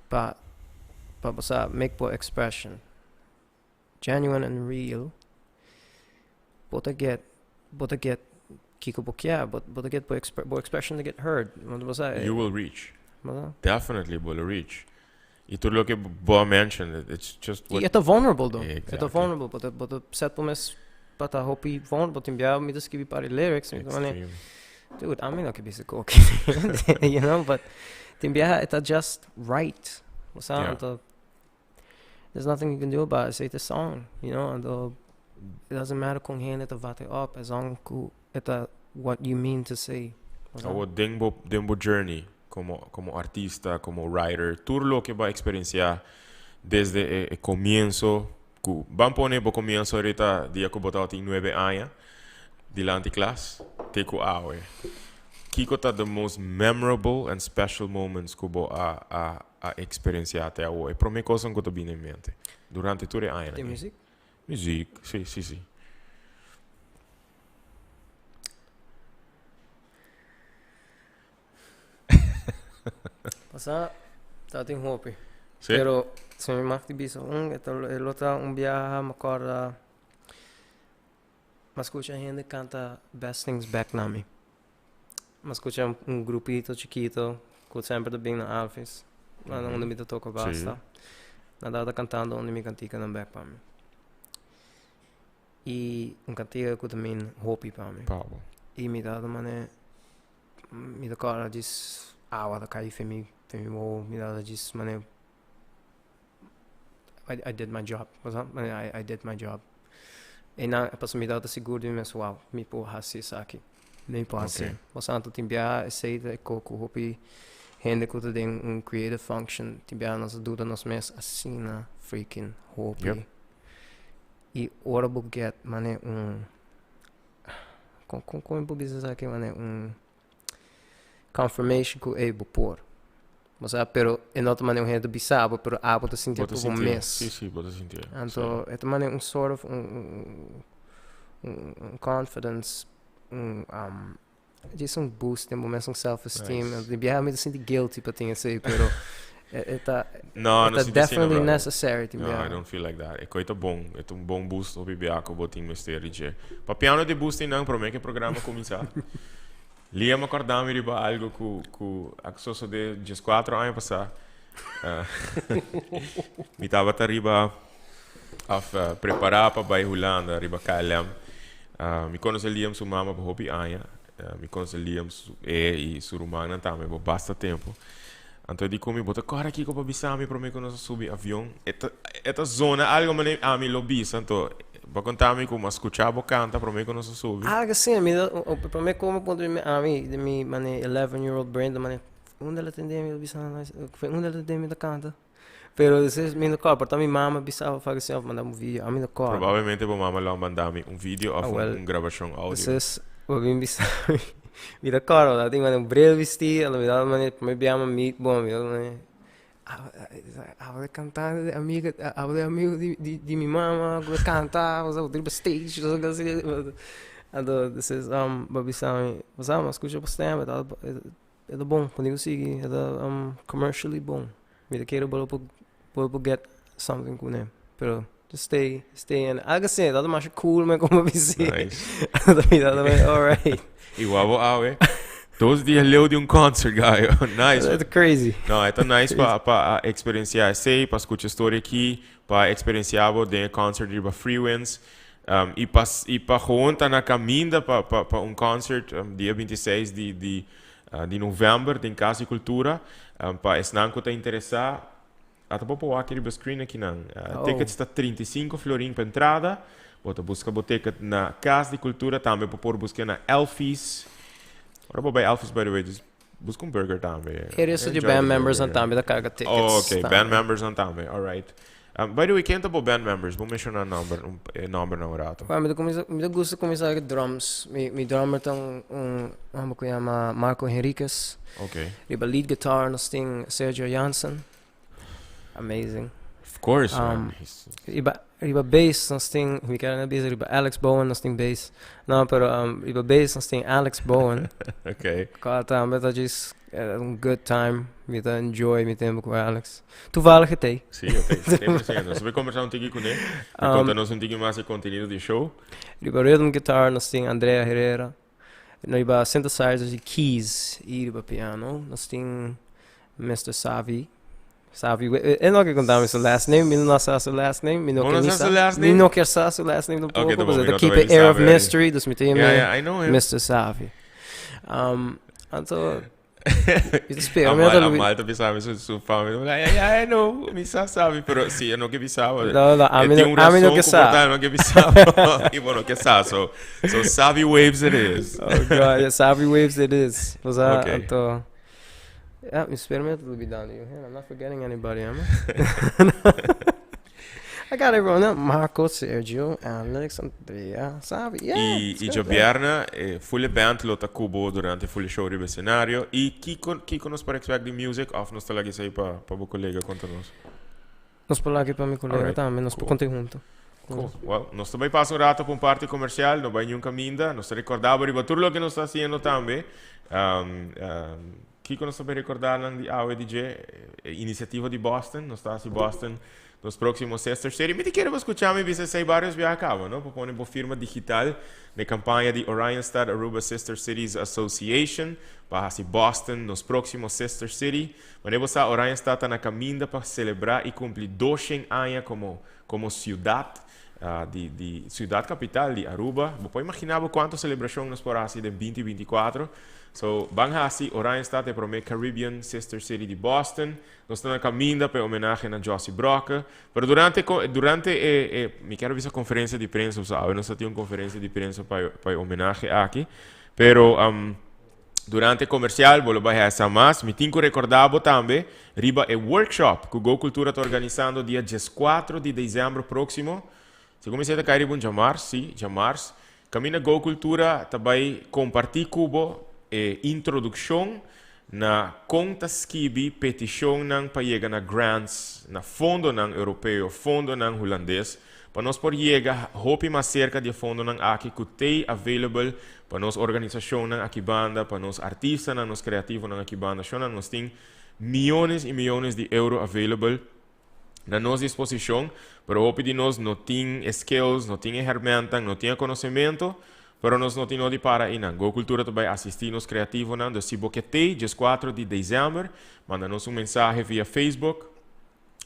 pa pa bo sa make bo expression genuine and real, bo ta get bo ta get kiko bo kier, bo bo ta get bo bo expression ta get heard. Bo sa You will reach. Bo sa. Definitely bo lo reach. Y tur loke bo a mention, it's just what... Y e ta vulnerable though. E ta Exactly. vulnerable. Bo ta, bo ta set bo mes pa ta hopi vulnerable. Tin bia mi ta skibi par di lyrics. Mi ta mane, Extreme. dude, ami no ke bisa koki. You know, but tin bia e ta just right. Bo sa, anto there's nothing you can do about it. Esei ta e song, you know. Anto it doesn't matter kon hende ta vat e op, as long ku e ta what you mean to say. Bo sa? Awo den bo, den bo journey como como artista, como writer, tur loke bo a experiencia desde e e comienzo cu ban pone bo comienzo ahorita dia cu bo tabatin nuebe aña dilanti klas te cu awe. Kico ta the most memorable and special moments cu bo a a a experiencia te awo? E prome cosnan cu ta bini en mente durante tur e añanan Den aki. muziek? Muziek, si, si, si. Pasá tabatin hopi. Sí? Pero si mi mag di bisa un, e ta e lo ta un biaha mi kòrda mi a skucha hende kanta Best Things bèk na mi. Mi a skucha un grupito chikito ku semper ta bin na Alphys, na unda mi ta toka basta. Nan tabata kantando un di mi kantikanan bèk pa mi. I un kantika ku ta mean hopi pa mi. Pa bo. I mi tabata manera. Mi ta kòrda djis awa ta kai fen mi fen mi wowo mi tabata djis manera I I did my job bo sa manera I I did my job einan pasobra mi tabata sigur di mi mes wow mi por hasi esaki mi por hasi bo sa anto tin biaha esei ta e ko ku hopi hende ku ta den un creative function tin biaha nos ta duda nos mes asina freaking hopi i ora bo get manera un. Kon kon kon mi por bisa esaki manera un confirmation ku ey bo por. Bo sa pero e no ta manera un hende ta bisa bo pero abo ta sinti Bo ta por bo sintié. mes. Sí, sí, bo ta sintié. Sí. Anto e ta manera un sort of un un un un confidence un djis un boost den bo mes un self esteem. Nice. Di biaha mi ta sinti guilty pa tin esey pero e e ta No, e no ta sinti asina, definitely brother. necessary tin No, I biaha. don't feel like that. E koe ta bon. E ta un bon boost hopi biaha ku bo tin mester di dje. Papiando di boostingnan prome ku e programa kuminsá, Liam a kòrda mi riba algu ku ku a sosodé dieskuatro aña pasá. Mi tabata riba òf prepará pa bai Hulanda riba KLM. Mi konosé Liam su mama pa hopi aña. Mi konosé Liam su e i su rumannan tambe pa basta tempu. Anto e di ku mi, Bo ta kòrda kiko pa bisa mi promé ku nos a subi avion? E ta e ta zona algu manera ami lo bisa. Anto bo a konta mi ku mi a skuchá bo kanta promé ku nos a subi. Algu asina, mi ta promé ku mi puntra mi ami den mi manera eleven year old brain ta manera, Unda el a tende mi ta bisa unda el a tende mi ta kanta? Pero despues mi no kòrda, por ta mi mama bisa of algu asina of manda un video, ami no kòrda. Probablemente bo mama lo a manda mi un video of Ah, well, un grabashon audio. Despues bo bin bisa mi. Mi ta kòrda, mi tin un bril bistí, anto mi tabata manera promé bia mi meet bo, mi tabata manera abo ta e kantante di amiga, abo ta e amigu di di mi mama ku ta kanta, bo ta riba stage, anto despues bo a bisa mi, bo sa mi a skucha bo stèm e tabata e ta bon, kontigo sigui e ta commercially bon, mi ta kere bo lo por bo lo por get something kuné, pero just stay stay in algo asina, tabata masha cool men como bisí. Nice. Anto mi tabata manera alright. I wou bo awe dos dia leu di un concert gayo. Nice. That's crazy. No, e ta nice pa pa experiencia esey, pa scucha story aki, pa experiencia bo den e concert riba Freewinds. Um, i pa i pa gewoon ta na caminda pa pa pa un concert um, dia 26 di di uh, di november den Cas di Cultura. Um, pa esnan cu ta interesa Ata bo por wak riba screen akinan. Uh, Oh. Tickets ta 35 florin pa entrada. Bo ta busca bo ticket na Cas di Cultura. Tambe bo por busca na Elfi's. Ora bo bay Elfi's, by the way, just busca un burger tambe. E resto di Enjoy band the members nan burger. tambe ta carga tickets. Oh, okay. tambe. Band members nan tambe. All right. By the way, ken ta bo band members? Bo menciona nomber, un, e nomber nan un rato. Bueno, mi ta cuminsa, mi ta gusta cuminsa cu drums. Mi, mi drummer ta un, un homber cu yama Marco Henriquez. Okay. Riba lead guitar nos tin Sergio Jansen. Amazing. Of course, man. He's- Riba, riba bass nos tin, mi kier a bisa riba Alex Bowen nos tin bass. No, pero riba bass nos tin Alex Bowen. Okay. Cual tambe ta just un good time. Mi ta enjoy mi tempo cu Alex. Toevallig e t'ei. Sí, e t'ei. 100%. Nos ta bay conversa un tiki cune. Mi conta nos un tiki mas e contenido di show. Riba rhythm guitar nos tin Andrea Herrera. Riba synthesizers y keys y riba piano nos tin Mister Savi. Savi, e no ke conta mi su last name, mi no sa su last name, mi no Bo ke no ni sa sa. su last Mi name? no kier sa su last name tampoco, Ok, ta bon, pasobra mi ta no ta keep bay a air of sabi. mystery, dus mi ta Yeah, yama yeah, I know him. Mister Savi. Anto, mi ta spera, mi no Amal, ta lubi- Amal ta bisa mi su, su fami. Yeah, yeah, I know, mi sa sabi, pero si e no ke bisa, No, no, e ami tin no, un ami no razon ke ku sa. por ta no ke bisa, i bo no ke sa, so, so Savi Waves it is. Oh God, yeah, Savi Waves it is. O sea, Ok. anto, yeah, mi spera mi no ta lubidando yu. I'm not forgetting anybody, am I? I got everyone up. Marco, Sergio, Alex, Andrea, Savi. Yeah, I, it's i good, djabièrnè, e full band lo ta ku bo durante full show riba escenario. I kiko, kiko nos por expect di music? Of nos ta laga esei pa, pa bo kolega konta nos? Nos por laga pa mi kolega Alright, tambe. Nos por cool. konta hunto. Cool. Well, nos ta bai pasa un rato pa un parti comercial, no bai niun caminda. Nos ta recorda bo riba tur loke nos ta haciendo tambe. Um, um, kiko nos ta bai recorda nan di awe di dje? E iniciativa di Boston. Nos ta haci Boston nos próximo Sister City. Mi ta kere bo scucha mi bisa esey varios biaha caba, no? Pa pone bo firma digital n'e campaña di Oranjestad Aruba Sister Cities Association pa haci Boston nos próximo Sister City. Manera bo sa, Oranjestad ta na caminda pa celebra y cumpli doshen aña como como ciudad di di ciudad capital di Aruba. Bo por imagina bo cuanto celebracion nos por haci den binti binti cuatro. So, ban haci Oranjestad e prome Caribbean Sister City di Boston. Nos ta na caminda pa e homenahe na Jossie Brokke. Pero durante e durante e e mi kier a bisa conferencia di prensa pasobra awe nos ta tin un conferencia di prensa pa e pa e homenahe aki. Pero durante e comercial bo lo bai hesa mas. Mi tin cu recorda bo tambe riba e workshop cu Go Cultura ta organisando dia diescuatro di december proximo. Segun mi sa e ta cay riba un djamars, si, djamars. Caminda Go Cultura ta bay comparti cu bo e introduccion na con ta skibi peticionnan pa yega na grants, na fondonan Europeo, fondonan Hulandes, pa nos por yega hopi mas cerca di e fondonan aki cu t'ey available pa nos organisacionnan aki banda, pa nos artistanan, nos creativonan aki banda. Shonnan nos tin miyones y miyones di euro available na nos disposicion, pero hopi di nos no tin e skills, no tin e hermentan, no tin e conocemento, pero nos no tin no di para einan. Go Cultura ta bay asisti nos creativonan, dus si bo ke t'ey, diescuatro di december, manda nos un mensahe via Facebook,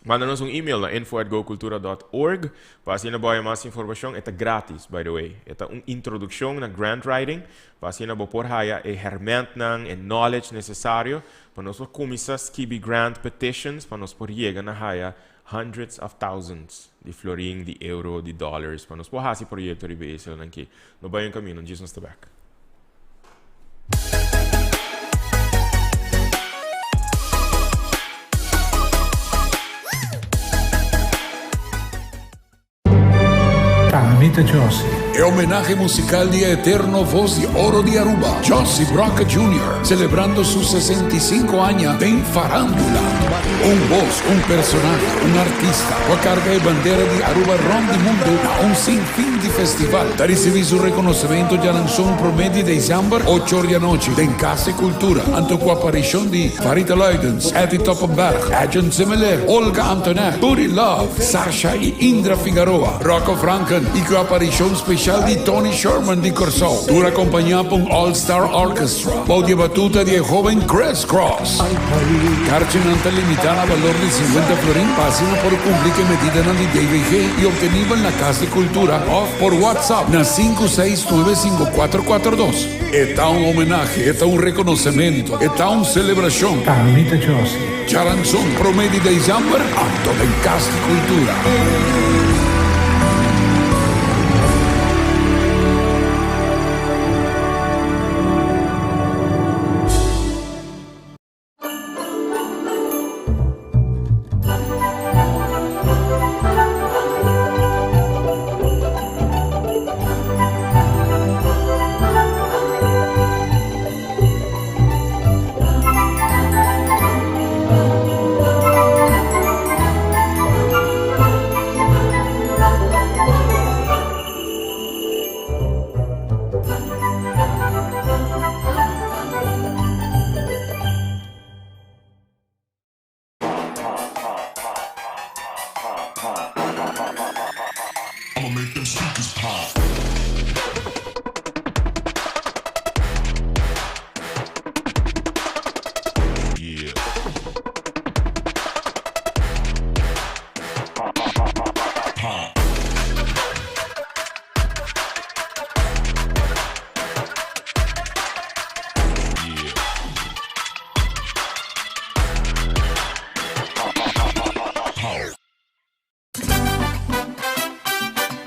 manda nos un email na info at gocultura dot org pa asina bo haya mas informacion. E ta gratis, by the way. E ta un introduccion na grant writing, pa asina bo por haya e hermentnan, e knowledge necesario Pa nos por cuminsa skibi grant petitions pa nos por yega na haya hundreds of thousands di florin, di euro, di dollars pa nos por haci proyecto riba e islanan ki. No bay un camino, djis nos ta bek. Ami ta. Carmita Jossy. E homenahe musical di e eterno voz di oro di Aruba, Jossy Brokke Junior, celebrando su 65 aña den farandula. Un voz, un personahe, un artista cu a carga e bandera di Aruba rond di mundo na un sin fin di festival, ta ricibi su reconocimento djaranson prome di december, ocho or di anochi, den Cas di Cultura, anto cu aparicion di Farita Luidens, Etty Toppenberg, Edjean Semeleer, Olga Antonet, Turi Love, Sasha y Indra Figaroa, Rocco Franken y cu aparicion special di Tony Sherman di Corsou, tur acompaña pa un All Star Orchestra bou di e batuta di e hoben Chris Cross. Karchinan ta limita na balor di 50 florin pa asina por cumpli cu e medidanan di DVG y obtenibel na Cas di Cultura of por WhatsApp na 5695442. E ta un homenahe, e ta un reconocemento, e ta un celebracion. Carmita Josie. Djaranson prome di december anto den Cas di Cultura.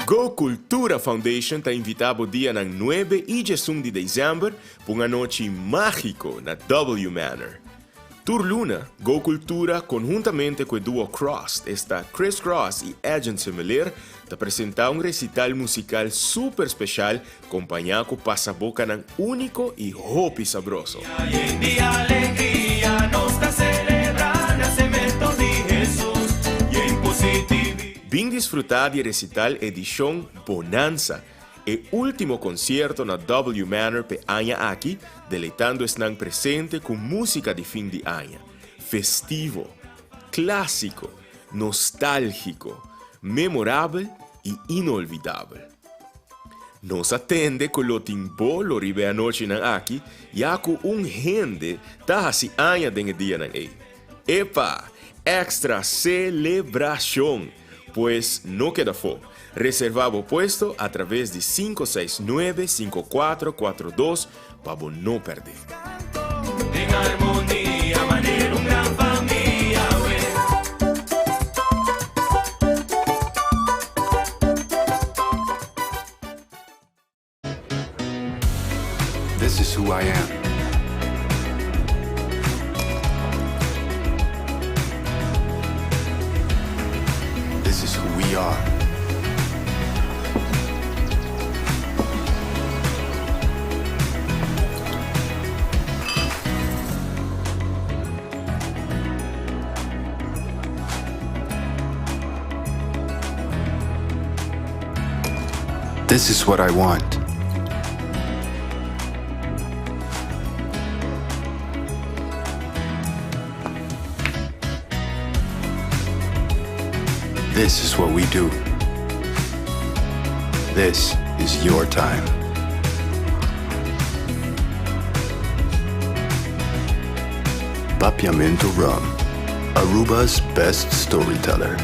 Go Cultura Foundation ta invita bo dianan nuebe y diesun di december pa un anochi magico na W Manor. Tur luna, Go Cultura conhuntamente cu e duo Crossed, esta Chris Cross y Edjean Semeleer, ta presenta un recital musical super special compaña cu pasabocanan unico y hopi sabroso. Bin disfruta di e recital edicion Bonanza, E ultimo concierto na W Manor p'e aña aki, deleitando esnan presente cu musica di fin di aña, festivo, clasico, nostalgico, memorabel y inolvidabel. Nos a tende cu lo tin bolo riba e anochinan aki ya cu un hende ta haci aña den e dianan ey. Epa! Extra celebracion! Pues no keda afó. Reservá bo puesto a traves di 569 5442 pa bo no pèrdè. This is who I am. This is who we are. This is what I want. This is what we do. This is your time. Papiamento Rum, Aruba's best storyteller.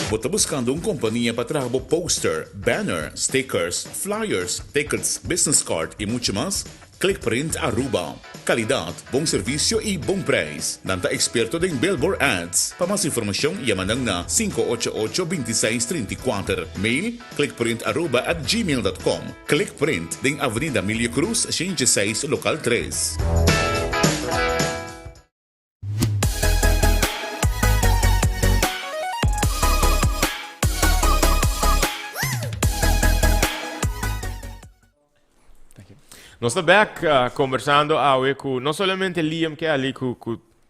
Bo ta buscando un compania pa traha bo poster, banner, stickers, flyers, tickets, business card y mucho mas? Clickprint Aruba. Calidad, bon servicio y bon prijs. Nan ta experto den billboard ads. Pa mas informacion yama nan na 588 26 34. Mail, clickprintaruba@gmail.com. Clickprint den Avenida Milio Cruz 106 local 3. Nos ta back conversando awe cu no solamente Liam Kelly cu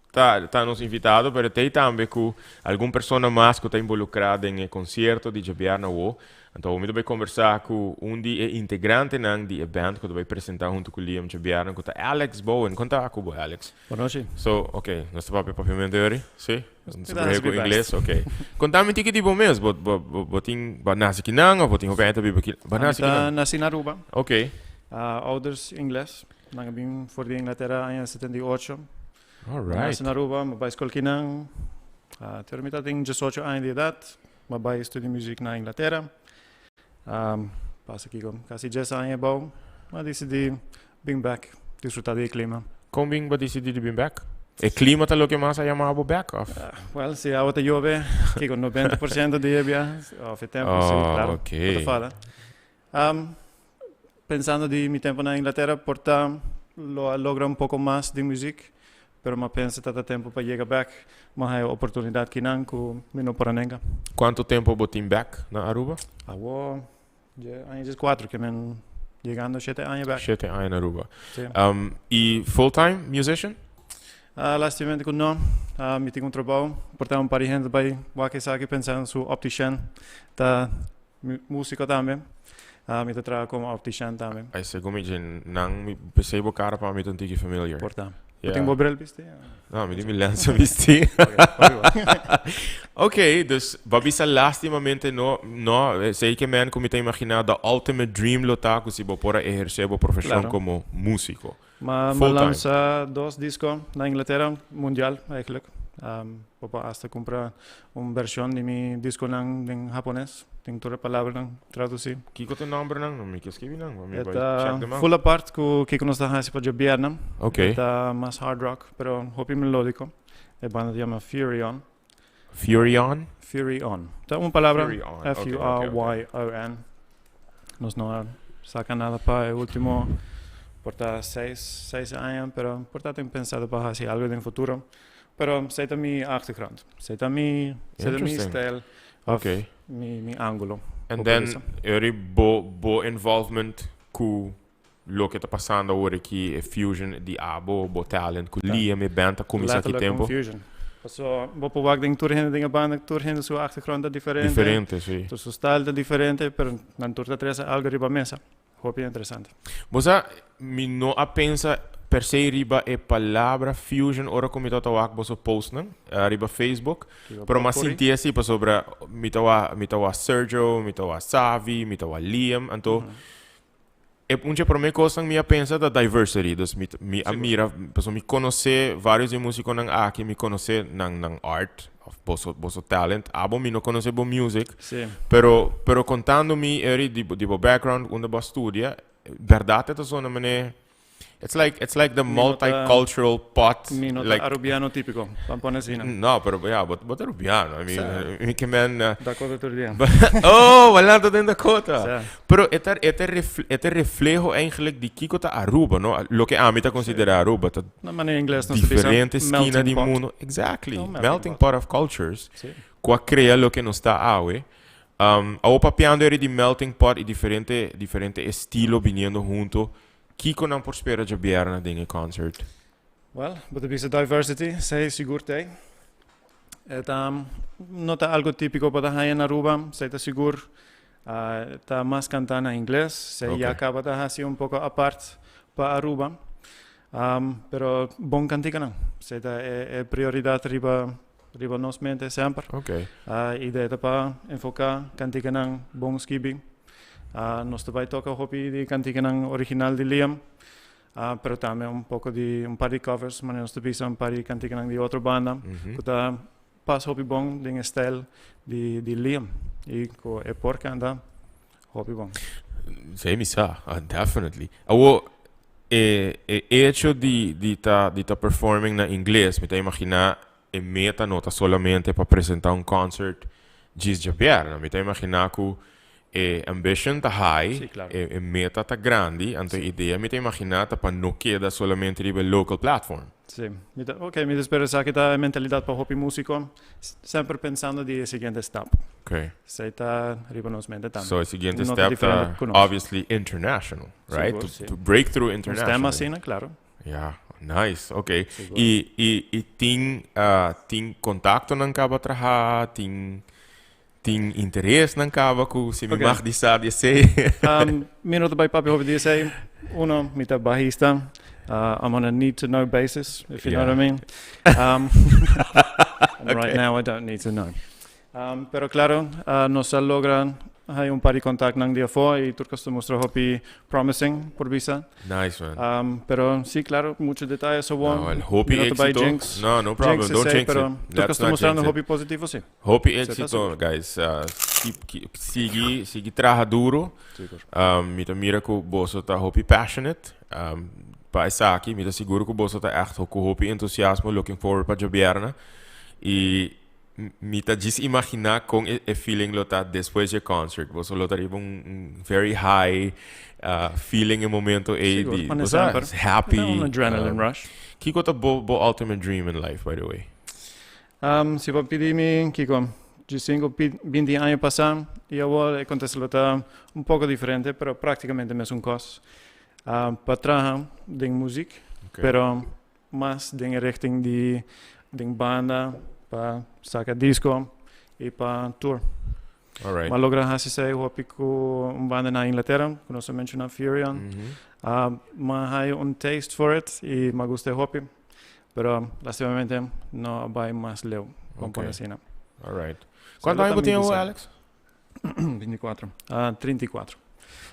ta nos invitado, pero tey tambe cu algun persona mas cu ta involucra den e concierto di djabièrnè awo. Anto mi ta bay conversa cu un di e integrantenan di e band cu ta bay presenta hunto cu Liam djabièrnè, cu ta Alex Bowen. Con ta cu bo, Alex? Bon nochi. So, ok, nos ta papia papiamento yori? Si? Nos ta papia cu ingles? Ok. Conta mi tiki di bo mes. Bo, bo, bo, bo tin, bo a naci kinan of bo tin hopi aña ta biba ki? Bo a naci kinan? Mi ta naci na Aruba. Ok. Ouders ingles. Nan a bin for di Inglatera aña 78. Alright. Naci na Aruba, mi a bai skol kinan. Te ora mi ta tin 18 aña di edad, mi a bai studia muziek na Inglatera. Pasa kiko, casi 10 aña ebou, mi a dicidi bin bek, disfruta di e clima. Con bin bo dicidi di bin bek? E clima ta loke mas a yama bo bek of? Well, si awa ta yobe, kiko, 90% di e bia, of e tempo, si, claro, bo ta fala. Pensando di mi tempo na Inglatera por ta lo a logra un poco mas di muziek, pero m'a pensa ta ta tempo pa yega bek, m'a haya oportunidad kinan cu mi no por a nenga. Cuanto tempo bo tin bek na Aruba? Awo dje aña 14 ke men yegando shete aña bek. Shete aña na Aruba. Si. Y full time musician? Lastimamente cu no. Mi tin un trabou, por ta un par di hende bay wak esaki pensando su opticien ta Músico tambe. Mi ta traha como optician tambe. Ay, segun mi dje nan mi pesey bo cara pa mi ta un tiki familiar. Por ta. Bo tin bo bril bisti? No, mi tin mi lensa bisti. Ok, dus bo a bisa lastimamente no, no, esey ke men ku mi ta imagina the ultimate dream lo ta ku si bo por a eherce bo profesion como musico. Ma Full time. Lansa dos disco na Inglatera, mundial eigenlijk. Bo por hasta cumpra un version di mi disconan den Japones. Tin tur e palabranan traduci. Kiko ta e nombernan? No mi ke skibi nan, pa mi E bai ta check them out. full apart cu kiko nos ta haci pa djobièrnè. Ok. E ta mas hard rock, pero hopi melodico. E banda ta yama Furyon. Furyon? Furyon. Ta un palabra. Furyon, ok, ok, ok. F U R Y O N. Nos no a saca nada pa e ultimo por ta seis, seis aña, pero por ta tin pensado pa haci algo den futuro. Pero esey ta mi achtergrond. Esey ta mi, esey ta mi Interesting. stijl of mi, mi angulo. And Bo por then, bisa. Eri, bo, bo involvement cu loke ta pasando awor aki, e fusion di abo, bo talent cu Liam e band ta cuminsa ki Letterlijk tempo? un fusion. Paso bo por wak den tur hende den e banda, tur hende su achtergrond ta diferente. Diferente, si. Tur su style ta diferente, pero nan tur ta trece algo riba mesa. Hopi interesante. Bo sa, mi no a pensa per se riba e palabra fusion ora cu mi tabata wak boso postnan riba Facebook, pero m'a sinti asi pasobra mi ta wak, mi ta wak Sergio, mi ta wak Savi, mi ta wak Liam, anto E un dje prome kosnan mi a pensa ta diversity. Dus mi mi a mira, pasobra mi konosé varios di e musikonan aki, mi konosé nan nan art of boso boso talent. Abo mi no konosé bo music. Pero pero kontando mi eri di di bo background unda bo a studia, bèrdat e ta sona manera It's like it's like the multicultural pot. Mi no ta like, Arubiano típico, ban pone asina. No, pero ja, bo, bo ta Arubiano. I mean, mi ke men Dakota tur dia. Oh, walanta den Dakota. Sa. Pero e ta e ta refle e ta refleho eigenlijk di kiko ta Aruba, no? Loke ami ta considera Aruba ta Na manera ingles nos ta bisa diferente skina melting di pot. mundo. Exactly. No, melting Melting pot. pot of cultures. Si. Cu a crea loke nos ta awe. Awo papiando eri di melting pot y diferente diferente estilo biniendo hunto. Kiko nan por spera djabièrnè den e concert? Well, bo ta bisa diversity, esei sigur t'ei. E ta no ta algo típico pa ta haña na Aruba, esei ta sigur. Ta mas cantá na ingles, esei ya caba ta haci un poco apart pa Aruba. Pero bon canticanan, esei ta e prioridad riba riba nos mente semper. Idea ta pa enfoca canticanan bon skibi. Nos ta bai toca hopi di canticanan original di Liam, pero tambe un poco di un par di covers, manera nos ta bisa un par di canticanan di otro banda cu ta pas hopi bon den e stijl di di Liam y cu e por canta hopi bon. Sí, mi sa, definitely. Awo, e e hecho di di ta di ta performing na ingles, mi ta imagina e meta no ta solamente pa presenta un concert djis djabièrnè. Mi ta imagina cu. E ambition ta high, Sí, claro. e meta ta grandi, anto e idea mi ta imagina ta pa no keda solamente riba e local platform. Sí, mi ta, ok, mi ta spera esaki ta e mentalidad pa hopi musico, semper pensando di e siguiente stap. Esey ta riba nos mente tambe. So e siguiente No ta step ta diferente cu nos. obviously international, right? Sigur, To sí. break through Un internationally. stem asina, claro. Ja, nice, ok. Sigur. Y tin contactonan caba traha, tin interesnan caba cu si mi mag di sa di esey? Mi no ta bay papia hopi di esey. Uno, mi ta bajista. I'm on a need to know basis, if you know what I mean. And right now I don't need to know. Pero claro, nos a logra hay un par di contactnan di afó y tur cos ta mustra hopi promising, por bisa. Nice, man. Pero sí, claro, mucho detaye so bon. No, el hopi Mi no ta bay éxito. jinx. No, no problem. Jinx Don't esey, jinx pero it. tur Let's cos ta not mustrando jinx it. hopi positivo, sí. Hopi Esey ta éxito, super. guys. Keep, keep, sigui, sigui traha duro. Sigur. Mi ta mira cu boso ta hopi passionate. Pa esaki, mi ta sigur cu boso ta echt cu hopi entusiasmo looking forward pa djobierna. Y mi ta djis imagina con e feeling lo ta despues dje concert. Boso lo ta riba un very high feeling e momento ey Sigur, di, manera bo sa, semper. happy. Un adrenaline rush. Kico ta bo ultimate dream in life, by the way? Si bo pidi mi, kico, djis cinco, 20 aña pasa, y awor e contesta lo ta un poco diferente, pero practicamente mesun cos. Pa traha den muziek, pero mas den richting di den banda, pa saca disco y pa tour. M'a logra haci esey hopi cu un banda na Inglaterra, cu nos a menciona, Furion. M'a haya un taste for it y m'a gusta hopi, pero lastimamente no a bay mas leu, con pone asina. All right. So, Cuanto lo aña bo también tin, bisa. Alex? 24. Ah, 34.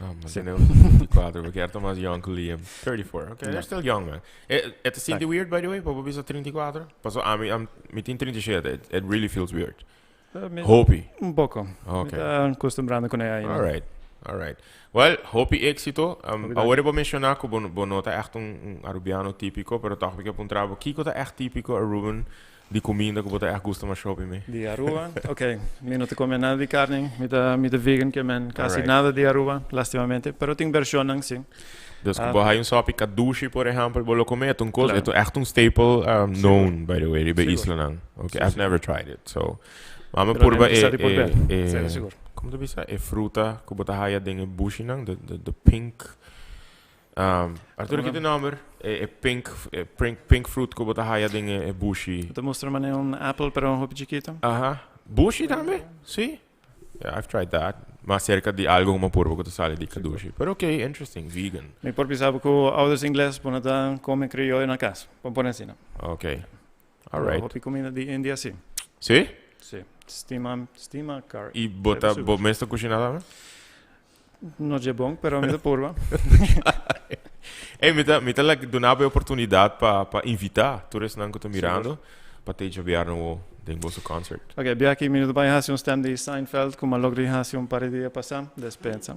Ah, maar Sí. tenemos 34, porque era más young que Liam. 34, okay, Ja. they're still young, man. E ta sinti Dank. weird, by the way, pa bisa 34? Paso, ami, mi tin 37, it really feels weird. Hopi. Un poco. Mi ta acostumbrando cu ne ainda. All right. Well, hopi exito. Hopi Awor danki. bo menciona cu bo no ta echt un Arubiano tipico, pero toch mi kier puntra bo, kico ta echt tipico Aruban di cuminda cu bo ta echt gusta mas hopi mee? Di Aruba? Ok, mi no ta come nada di carni, mi ta vegan, kiermen casi nada di Aruba, lastimamente, pero tin versionnan, si. Dus Ah. bo hay un sopi kadushi, por ehempel, bo lo come, e un cos, Claro. e echt un staple known, by the way, riba islanan. Okay, I've never tried it, so. Mama Pero purba den bisa e, di por e, ver. e, Sí, sigur. con ta bisa? E fruta cu bo ta haya den e bushinan, the pink. Arturo, Como ki nomber? E pink fruit cu bo ta haya den e bushi. Ta mustra manera un apple, pero un hopi chikito. Aha. Bushi tambe? Si. Yeah, I've tried that. Mas cerca di algo como purba cu ta sali di kadushi. Pero ok, interesting, vegan. Mi por bisa cu ouders ingles, bo no ta come crioyo na cas. Bon pone asina. Ok. All right. Hopi cuminda di India, si. Si? Si. Stima, stima curry. Y bo ta, Super. bo mes ta cushina tambe? No ta bon, pero mi ta purba. Hey, mi ta like duna bo oportunidad pa invita tur esnan cu ta mirando pa te djabierna den boso concert. Ok, biaki mi no ta bay haci un stem di Seinfeld, cu m'a logra haci un par di dia pasa, despensa.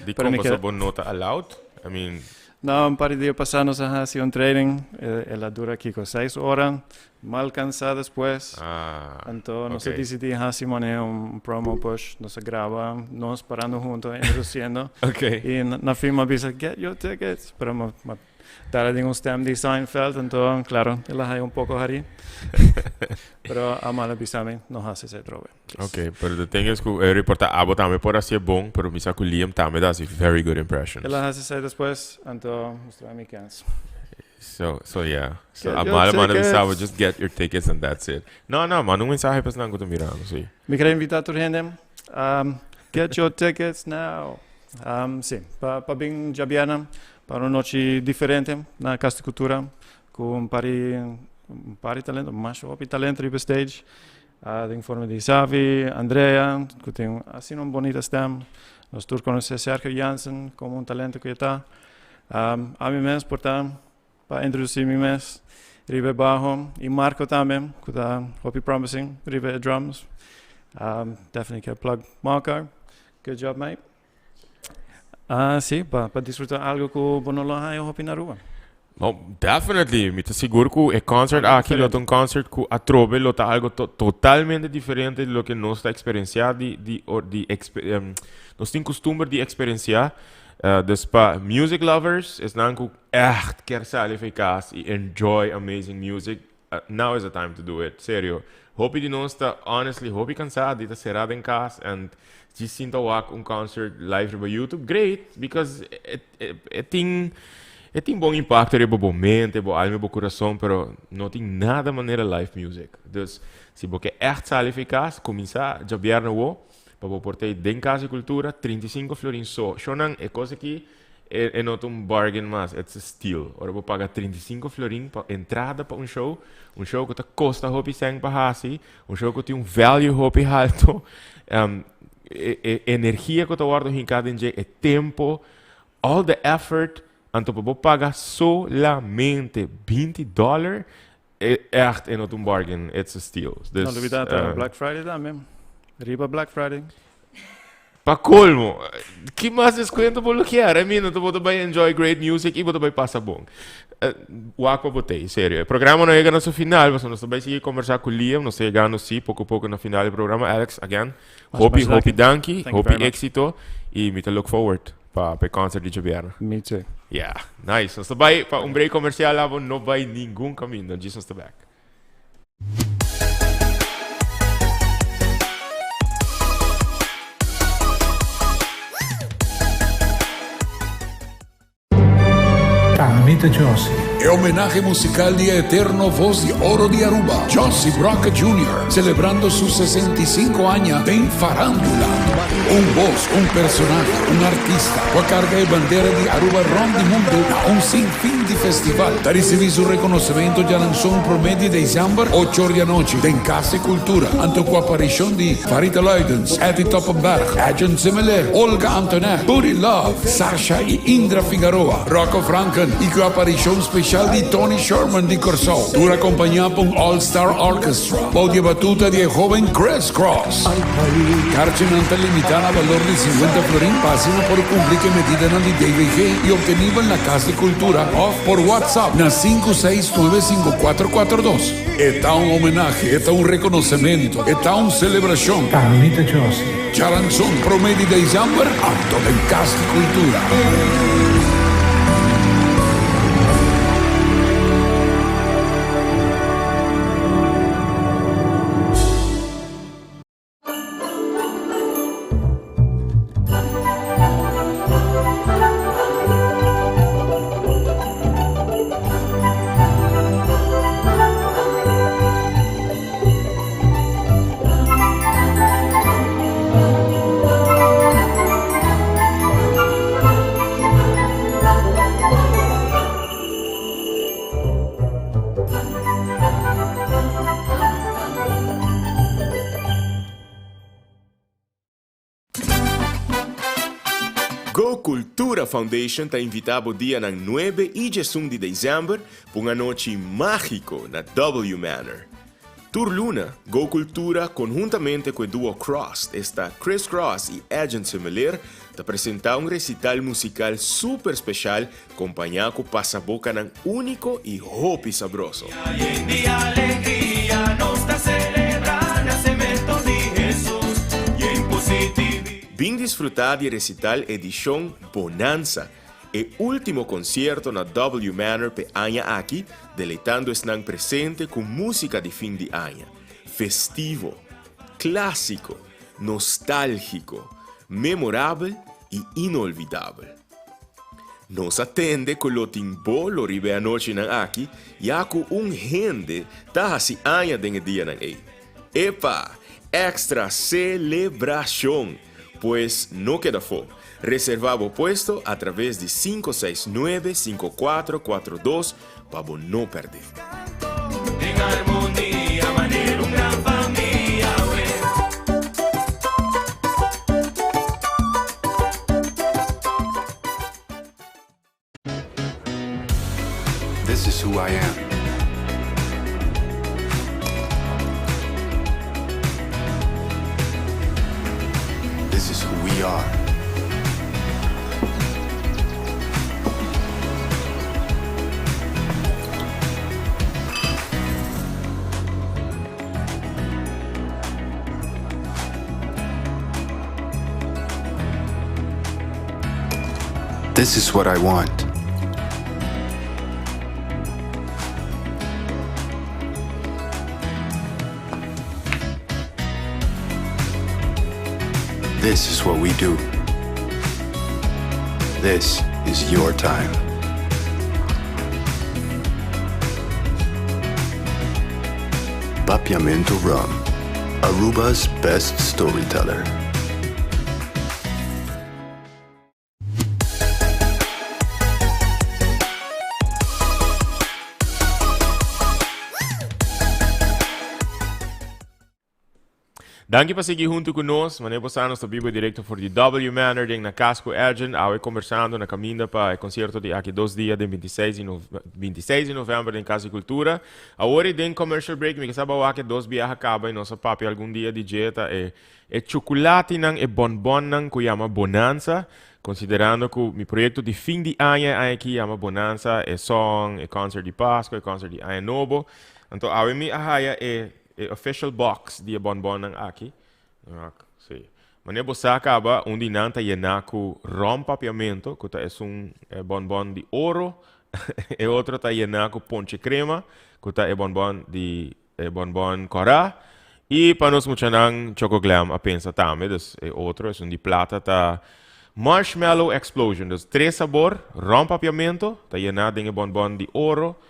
Di Pero mi como bo no ta allowed? I mean, No, un par di dia pasa nos a haci un training, el a dura kico 6 ora, mal cansa despues. Anto, nos a dicidi haci manera un promo push, nos a graba, nos parando hunto, introduciendo. Y na fin m'a bisa, "Get your tickets", pero m'a dal un stem di Seinfeld, anto, claro, el a haya un poco hari. Pero a mala bisa mi, no haci esey trobe. Ok, pero the thing is cu reporta abo tambe por haci bon, pero mi sa cu Liam tambe does a very good impression. El a haci esey despues, anto, mustra mi kens. So yeah. So Get a your mala manda tickets. bisa, just get your tickets and that's it. No, manda un mensahe pa esnan cu ta mirando, si. Mi kier invita tur hende. Get your tickets now. Si, pa bin djabierna, pa un anochi diferente na Cas di Cultura, cu un par di talento, mas hopi talento riba stage. Den forma di Savi, Andrea, cu tin asina un bunita stem. Nos tur conoce Sergio Jansen como un talento cu ta. Ami mes, por ta, pa introduci mi mes, riba bajo, y Marco tambe, cu ta hopi promising, riba drums. Definitely can plug Marco. Good job, mate. Ah, si, pa disfruta algo cu bo no lo haya hopi na Aruba. No, definitely. Mi ta sigur ku e concert aki lo ta un concert ku atrobe lo ta algo to totalmente diferente di loke nos ta eksperensiá di di or di ekspe nos tin kustumber di eksperensiá. Dus pa music lovers, esnan ku ègt kier sali for e kas i enjoy amazing music, now is the time to do it. Serio. Hopi di nos ta honestly hopi kansá di ta será den kas and djis sinta wak un concert live riba YouTube. Great, because e e tin e tin bon impacto riba bo mente, bo alma i bo kurason, pero no tin nada manera live music. Dus si bo ke ègt sali for e kas, kuminsá djabièrnè awo pa bo por ta ei den Kas di Kultura, 35 florin so. Shownan, e kos aki E e no ta un bargain mas, it's a steal. Ora bo paga 35 florin pa entrada pa un show, un show ku ta kosta hopi sèn pa hasi, un show ku tin un value hopi halto, um, e, e energia ku ta wòrdu hinká den dje, e tempo, all the effort, anto pa bo paga solamente 20 dollar, e echt e no ta un bargain, it's a steal. Dus, no lubida ta Black Friday tambe. Riba Black Friday. Pa colmo, ki mas descuento bo lo kier? I mean, bo ta bay enjoy great music y bo ta bay pasa bon. Uh, wak pa bo tei, serio. E programa no yega na su final, pasobra nos ta bay sigui conversa cu Liam, nos ta yegando si poco poco na final di programa. Alex, again, hopi, hopi danki, hopi éxito y mi ta look forward pa pa e concert di djabièrnè. Me too. Yeah, nice. Nos ta bay pa un break comercial, abo no bay ningun caminda. Djis nos ta back. Ami ta Jossy. E homenahe musical di e eterno voz di oro di Aruba, Jossy Brokke Junior, celebrando su 65 aña den farandula. Un voz, un personahe, un artista cu a carga e bandera di Aruba rond di mundo na un sinfin di festival, ta ricibi su reconocimento djaranson prome di december, ocho or di anochi, den Cas di Cultura, anto cu aparicion di Farita Luidens, Eddy Toppenberg, Edjean Semeleer, Olga Antonet, Buddy Love, Sasha y Indra Figaroa, Rocco Franken y cu aparicion special di Tony Sherman di Corsou, tur acompaña pa un All Star Orchestra bou di e batuta di e hoben Chris Cross. Karchinan ta limita na balor di 50 florin pa asina por cumpli cu e medidanan di DVG y obtenibel na Cas di Cultura of por WhatsApp na 5695442. E ta un homenahe, e ta un reconocemento, e ta un celebracion. Carlita Josie. Djaranson prome di december anto den Cas di Cultura. Go Cultura Foundation ta invita bo dianan nuebe y diesun di december pa un anochi magico na W Manor. Tur luna, Go Cultura conhuntamente cu e duo Crossed, esta Chris Cross y Edjean Semeleer, ta presenta un recital musical super special compaña cu pasabocanan unico y hopi sabroso. Bin disfruta di e recital edicion Bonanza, e ultimo concierto na W Manor p'e aña aki, deleitando esnan presente cu musica di fin di aña, festivo, clasico, nostalgico, memorabel y inolvidabel. Nos a tende cu lo tin bolo riba e anochinan aki ya cu un hende ta haci aña den e dianan ey. Epa! Extra celebracion! Pues no keda afó. Reservá bo puesto a traves di 569 5442 pa bo no pèrdè. This is who I am. This is who we are. This is what I want. This is what we do. This is your time. Papiamento Rum, Aruba's best storyteller. Danki pa sigui huntu ku nos. Manera bo sa nos ta bibo direkto for di W Manor den na Cas ku Edjean. Awe kombersando na kaminda pa e konsierto di aki dos dia den 26 di no 26 di november den Cas di Kultura. Awor i den commercial break mi ke sa bo a wak e dos biaha kaba i nos a papia algun dia di dje ta e e chukulatinan e bonbonnan ku yama Bonanza. Konsiderando ku mi proyekto di fin di aña e aña aki yama Bonanza, e song, e concert di Pasco, e concert di Aña Nobo. Anto awe mi a haya e E official box di e bonbonnan aki. Ak, si. Manera bo sa kaba, un di nan ta yená ku rom papiamento, ku ta esun e bonbon di oro. E otro ta yená ku ponche krema, ku ta e bonbon di e bonbon kòrá. I pa nos muchanan, Choco Glam a pensa tambe, dus e otro, esun di plata, ta Marshmallow Explosion. Dus tres sabor, rom papiamento, ta yená den e bonbon di oro.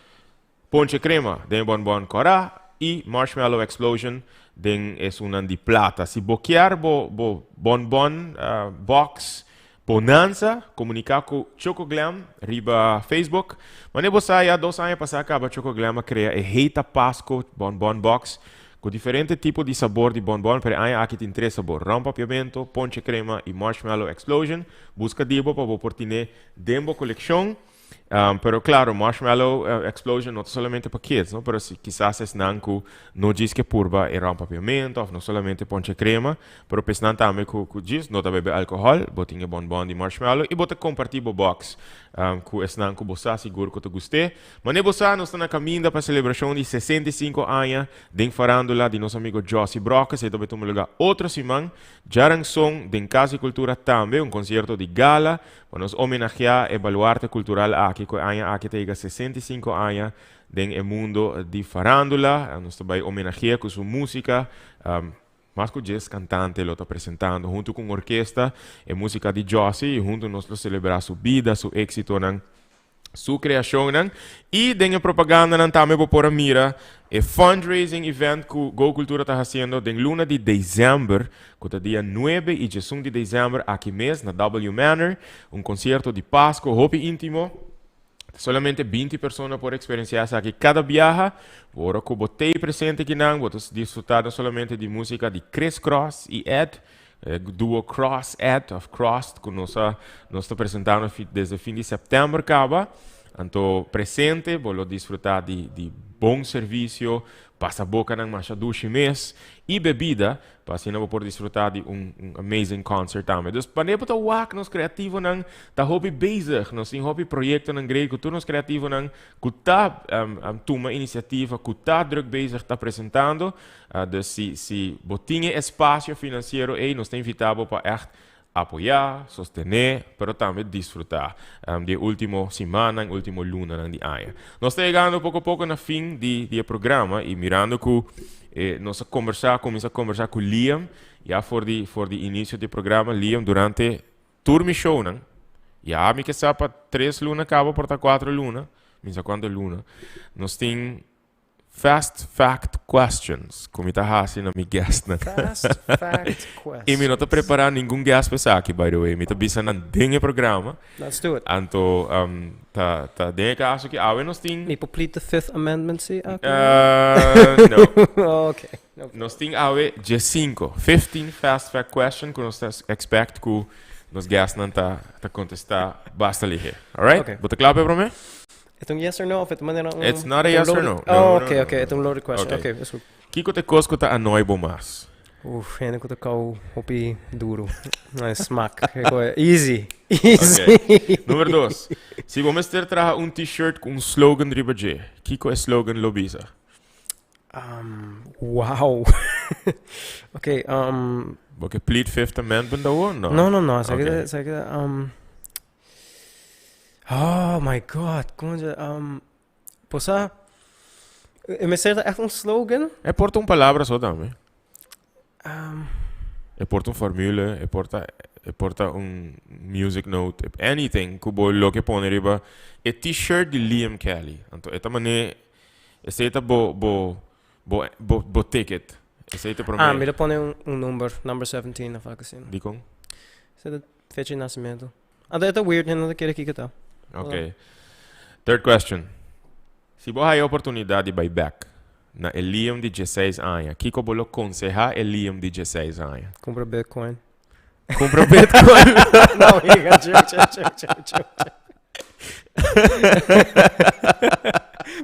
Ponche crema den e bonbon cora y marshmallow explosion den esunnan di plata. Si bo kier bo bo bonbon box bonanza, comunica cu Choco Glam riba Facebook. Mane bo sa ya dos aña pasa caba Choco Glam a crea e Heita Pasco bonbon box cu diferente tipo di sabor di bonbon, pero e aña aki tin tres sabor, ron papiamento, ponche crema y marshmallow explosion. Busca di bo pa bo por tine den bo coleccion. Um, pero claro, Marshmallow uh, Explosion no ta solamente pa kids, no? Pero si quizás esnan ku no djis ke purba e ron papiamento of no solamente ponche crema, pero pesnan tambe ku, ku djis no ta bebe alcohol, bo tin e bonbon di marshmallow y bo ta comparti bo box um, ku esnan ku bo sa sigur ku ta gust'é. Mane bo sa, nos ta na caminda pa celebracion di 65 aña den farandula di nos amigo Jossy Brokkes. E ta bay tuma lugar otro siman, djaranson, den Cas di Cultura tambe, un concierto di gala. Pa nos homenageá e baluarte kultural aki ku e aña aki ta yega 65 aña den e mundo di farándula. Nos ta bai homenageá ku su músika. Mas ku djes kantante lo ta presentando huntu ku un orkesta e músika di Jossy i huntu nos lo selebrá su bida, su éksitonan. su creacionnan y den e propagandanan tambe bo por a mira e fundraising event cu Go Cultura ta haciendo den luna di december, cu ta dia nuebe y diesun di december aki mes na W Manor, un concierto di Pasco hopi intimo. Solamente binti persona por experiencia esaki cada biaha. Ora cu bo t'ey presente kinan, bo ta disfruta no solamente di musica di Chris Cross y Ed, E duo Cross Ed of Crossed ku nos a nos ta presentando desde fin di sèptèmber kaba. Anto presente bo lo disfrutá di di bon servisio, pasabokanan masha dushi mes i bebida pa asina bo por disfrutá di un un amazing concert tambe. Dus pan'e bo ta wak nos kreativonan ta hopi bezig, nos tin hopi proyektonan grei ku tur nos kreativonan ku ta tuma inisiativa, ku ta druk bezig ta presentando. Dus si si bo tin e espacio financiero ei, nos ta invita bo pa echt apoya, sostene, pero tambe disfruta di e ultimo simannan, ultimo lunanan di aña. Nos ta yegando poco poco na fin di di e programa y mirando cu nos a combersa, cuminsa combersa cu Liam ya for di for di inicio di e programa. Liam, durante tur mi shownan, ya mi ke sa pa tres luna caba por ta cuatro luna, mi sa cuanto luna, nos tin Fast fact questions ku mi ta hasi na mi guestnan. Fast fact questions. I mi no ta prepará ningun guest pa esaki, by the way. Mi ta bisa nan den e programa. Let's do it. Anto, um, ta, ta den e kaso ki awe nos tin. Mi por plead the Fifth Amendment si aki? Uh, no. Okay. No. Nos tin awe diesinko, 15 fast fact question ku nos ta expect ku nos guestnan ta, ta kontestá basta lihé. Alright? Okay. Bo ta kla pa e promé? E ta un yes or no of e ta manera un... It's not a un yes or loaded- no. Oh, No, no, okay, no, okay. no. E ta un loaded question. Okay. Okay, is goed. Kiko ta e kos ku ta annoy bo mas? Uf, hende ku ta kou hopi duru. No, e smak. E koe, Easy. Easy. Okay. Nummer dos. Si bo mester traha un t-shirt ku un slogan riba dje, kiko e slogan lo bisa? Um, wow. okay, um, Bo ke plead Fifth Amendment awo? No. no, no, no. Sa Okay. ke, sa ke, um, Oh my God, con posa, e mester ta echt un slogan? E por ta un palabra so tambe. E por ta un formule, e por ta, e por ta un music note, anything cu bo lo ke pone riba e t-shirt di Liam Kelly. Anto e ta mane, esey ta bo, bo, bo, bo, bo ticket. Esey ta prome. Ah, mi lo pone un, un number, number 17 of algo asina. Dicon? Esey ta fecha di nacimento. Anto e ta weird, hende no ta kere kiko ta. Ok. Third question. Si bo haya oportunidad di bai bek na e Liam di dieseis aña, kiko bo lo conseha e Liam di dieseis aña? Cumpra Bitcoin. Cumpra Bitcoin? No, higa, joke, joke, joke, joke, joke.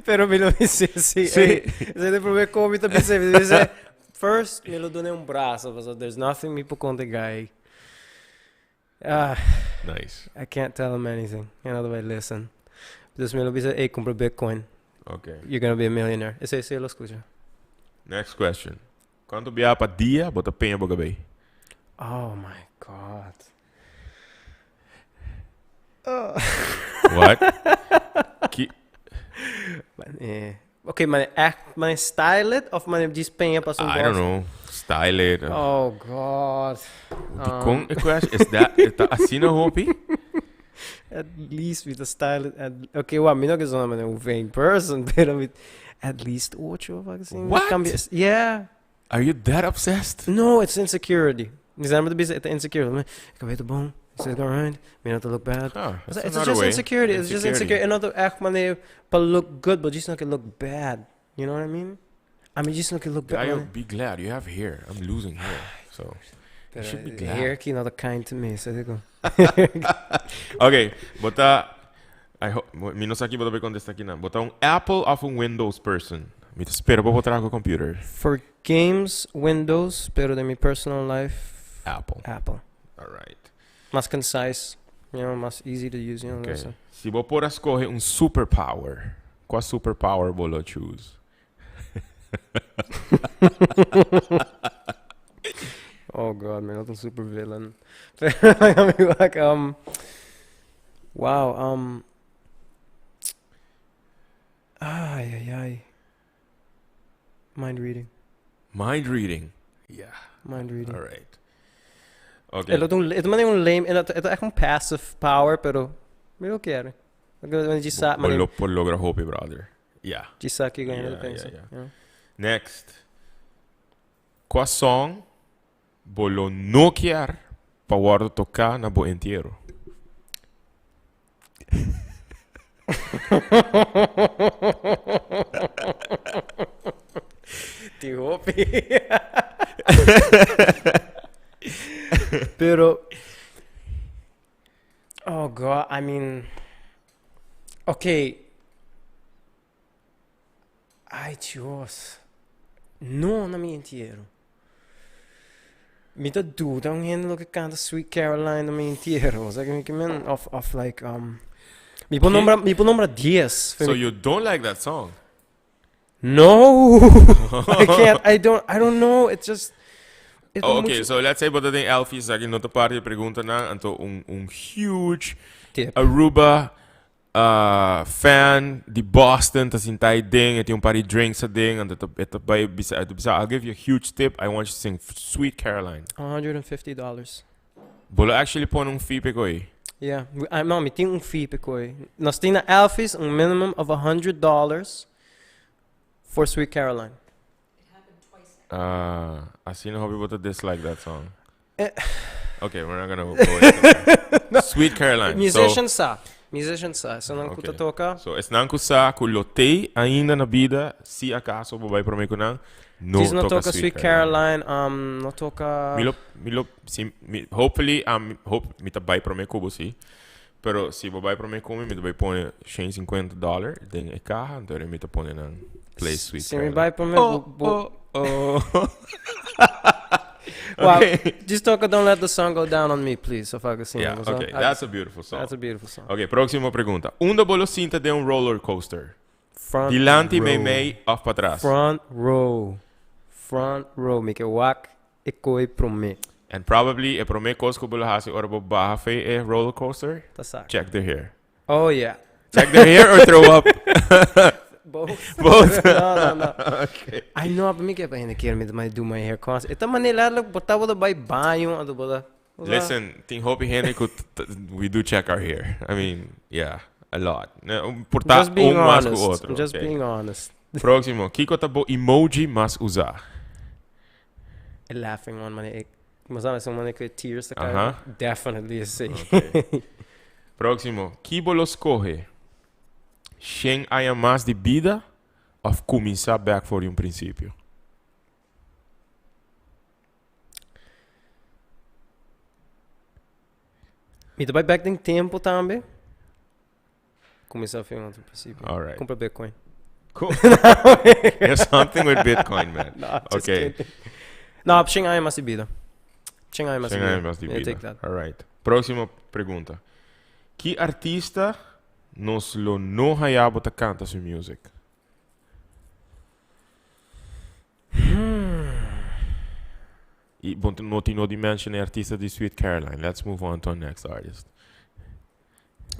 Pero mi lo bisa si. Sí. Ey, esei ta e prome con mi ta bisa. Mi ta bisa, first, mi lo duna un brasa, pasobra there's nothing mi por conta e guy. Ah, Nice. I can't tell him anything. E no ta bai listen. Dus mi lo bisa, ey, cumpra Bitcoin. Okay. You're gonna be a millionaire. Esei sí lo scucha. Next question. Cuanto bia pa dia bo ta peña bo cabey? Oh my God. What? Ki Eh, Ok, maar echt, maar style it of maar djis peña pa su I don't know. Style it. Oh God. Dikon e question? Is that, e ta asina hopi? At least with the style it. At, ok, wa, mi no ke zona un vain person, pero mi, at least ocho of asina. What? Cambia, yeah. Are you that obsessed? No, it's insecurity. Mi semper ta bisa, e ta insecurity. Ik weet het bon. Is it alright? Mi no ta look bad. Ah, that's It's another just way. insecurity. It's just insecurity. E no ta echt manera pa look good, but just no ke look bad. You know what I mean? I mean, just no ke look bad. Gayo, be glad you have hair. I'm losing hair. So, you should be glad. Hair ki not kind to me, so digo. Okay, bo ta I ho mi no sa ki bo ta bay contesta aki nan. Bo ta un Apple of un Windows person? Mi ta spera bo por traha cu computer. For games, Windows, pero den mi personal life, Apple. Apple. Alright. Mas concise, you know, mas easy to use, you know, Okay. so. Si bo por a scoge un superpower, cua superpower bo lo choose? Oh god, mi no ta un super villain. Pero mi wak, um, wow, um, ay, ay, ay. Mind reading. Mind reading. Yeah. Mind reading. All right. Okay. E lo ta un, e ta manera un lame, e ta echt un passive power, pero mi lo kier. Bo lo por logra hopi, brother. Yeah. Dje sa kico hende ta Yeah, pensa. yeah, yeah. Yeah. Next. Cua song bo lo no kier pa wordo toca na bo entiero? Tin hopi. Pero Oh God, I mean Ok. Ay Dios. No na mi entiero. Mi ta duda un hende lo ke canta Sweet Caroline na mi entiero. Osea ke mi ke men of of like um mi por nombra mi por nombra dies. So you don't like that song? No. I can't I don't I don't know it's just Oh, okay, so let's say bo ta den Elfie esaki no ta parti di preguntanan, anto un un huge Tip. Aruba fan di Boston ta sinta ei den, e tin un par di drinks aden, anto e ta e ta bai bisa e ta bisa I'll give you a huge tip, I want you to sing Sweet Caroline. $150. Bo lo actually pone un fee p'e koe? Yeah, we, I, no, mi tin un fee p'e koe. Nos tin na Elfie's un minimum of $100 for Sweet Caroline. Ah, asina hopi bo ta dislike that song. Eh. Okay, we're not gonna go into that. Sweet Caroline. Musician sa. Musician sa. Esnan ku ta Okay. toka. So, esnan ku sa ku lo tei ainda na bida, si acaso bo bai prome ku nan, no Djis no toka toka Sweet Sweet Caroline, um, no toka. Mi lo, mi lo, si, mi, hopefully, um, hope, mi ta bai prome ku bo si. Pero si bo bai prome ku mi, mi ta bai pone shen cincuenta dollar den e kaha, anto mi ta pone nan play Sweet Si mi Caroline. bai prome Oh, bo, bo. oh, oh. Well, Okay. just toka Don't Let the Sun Go Down on Me, please, of algo asina. Yeah, Bo sa? okay, that's a beautiful song. That's a beautiful song. Okay, próximo pregunta. Unda bo lo sinta den un roller coaster? Front Dilanti, row. meimei of patras? Front row. Front row. Mi ke wak e koi prome. And probably e prome kos ku bo lo hasi ora bo baha fe e roller coaster? Ta sa. Check the hair. Oh yeah. Check their hair or throw up? Both. Both. No, no, no. Okay. Ai no, pa mi ke pa hende kier mi ta do my hair constant. E ta manera letterlijk bo ta bo ta bai baño anto bo ta. Listen, tin hopi hende ku we do check our hair. I mean, yeah, a lot. Por ta Just being un mas ku honest. otro. Just Okay. being honest. Próximo, kiko ta bo emoji mas usá? E laughing one, mane ik. Mas sabe, son mane ku tears ta kai. Aha. Definitely esei. Okay. Próximo, ki bo lo skohe? Shen aña mas di bida of kuminsá bèk for di un prinsipio? Mi ta bai bèk den tempu tambe. Kuminsá for di un prinsipio. Alright. Kumpra Bitcoin. Cool. There's something with Bitcoin, man. No, just Okay. kidding. No, shen aña mas di bida. Shen aña mas di Shen bida. aña mas di Yeah, bida. take that. Alright. Próximo pregunta. Ki artista nos lo no haya bo ta canta su music? Y bon, no tin no di mention e artista di Sweet Caroline. Let's move on to our next artist.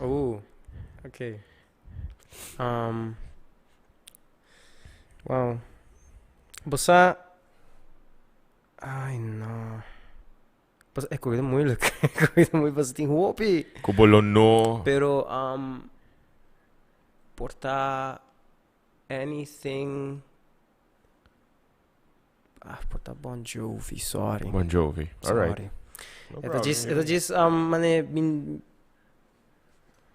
Ooh, okay. Wow. Bo sa, ay no. Pas, e koe ta moeilijk. E koe ta moeilijk, pas tin hopi. Ku bo lo no. Pero, por ta anything. Ah, por ta Bon Jovi, sorry. Bon Jovi, alright. Sorry. No E ta problem. djis, e ta djis, mane, min,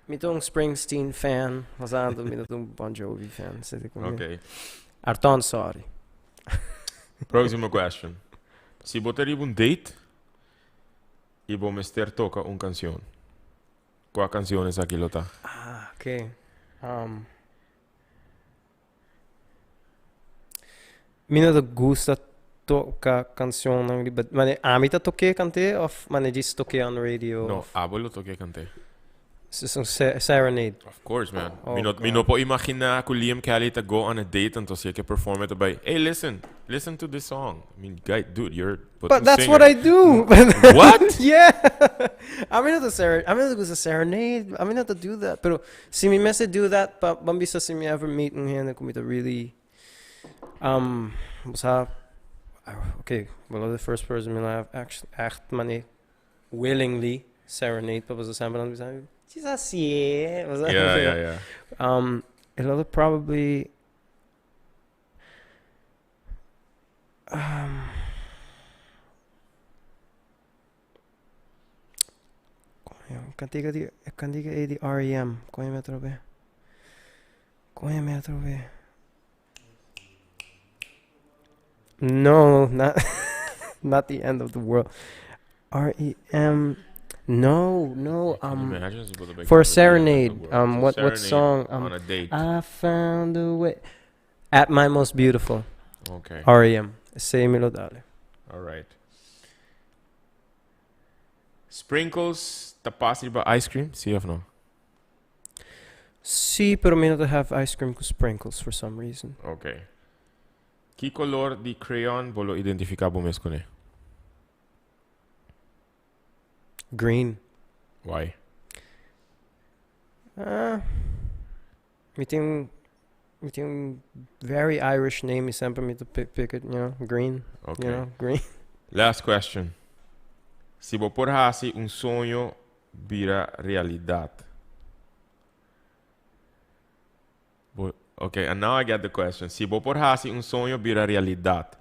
mi ta un Springsteen fan, pasando mi no ta un Bon Jovi fan, sinti ku mi. Ok. Arton, sorry. Próximo question. Si bo ta riba un date y bo mester toca un cancion, cua cancion esaki lo ta? Ah, ok. Mi no ta gusta toca cancionnan riba, mane ami ta toke cante of mane djis toke on radio? No, abo lo toke cante. Es un serenade. Of course, man. Oh, mi no, mi God. no por imagina cu Liam Kelly ta go on a date anto si e ke perform e ta bay, hey, listen, listen to this song. I mean, guy, dude, you're but But un that's what singer. I do. What? Yeah. Ami no ta seren-, ami no ta gusta serenade. Ami no ta do that. Pero si mi mester do that, pa, ban bisa si mi ever meet un hende cu mi ta really, bo sa, okay, well, the first person mi la actually, echt mane willingly serenade pa boso semper nan bisa, She's así, eh? Bo sa? Yeah. El otro probably, coño, cantica di, cantica e di R.E.M. Coño, me atrobe. Coño, me atrobe. No, not the end of the world. R.E.M. No, no. Can you imagine it's about to For a become the end of the serenade. world. What, what Serenade song? on a date. I found a way. At My Most Beautiful. Okay. R.E.M. Sei me lo dale. All right. Sprinkles ta pasa riba ice cream? Sí of no? Sí, pero mi no ta have ice cream cu sprinkles for some reason. Okay. Ki color di crayon bo lo identifica bo mes cune? Green. Why? Mi tin, mi tin un very Irish name, mi semper mi ta pick it, you know, green. You Okay. know, green. Last question. Si bo por haci un soño bira realidad. Bo, okay, and now I get the question. Si bo por haci un soño bira realidad,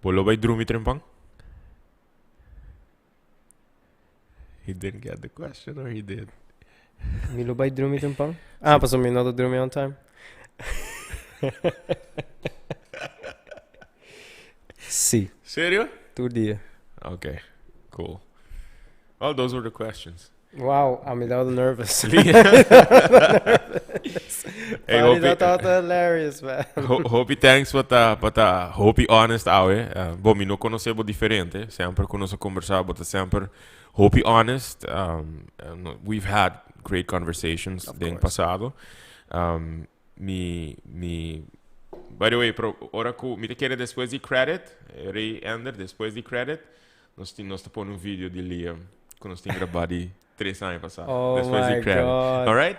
bo lo bay drumi trempan? He didn't get the question, or he did? Mi lo bay drumi trempan? Ah, paso mi no ta drumi on time. Si. Serio? Tur dia. Okay, cool. Well, those were the questions. Wow, I'm a little nervous. Hey, Funny, hopi, that was hilarious, man. Hopi thanks pa ta, pa ta hopi honest awe. Bo, mi no conoce bo diferente. Semper cu nos a conversa, bo ta semper hopi honest. No, we've had great conversations Of den course. pasado. Mi, mi, by the way, pro, ora cu mi te kere despues di credit, Ray Ender, despues di credit, nos tin, nos ta pone un video di Liam, cu nos tin graba di 3 aña pasa. Oh Despues di my credit. God. All right?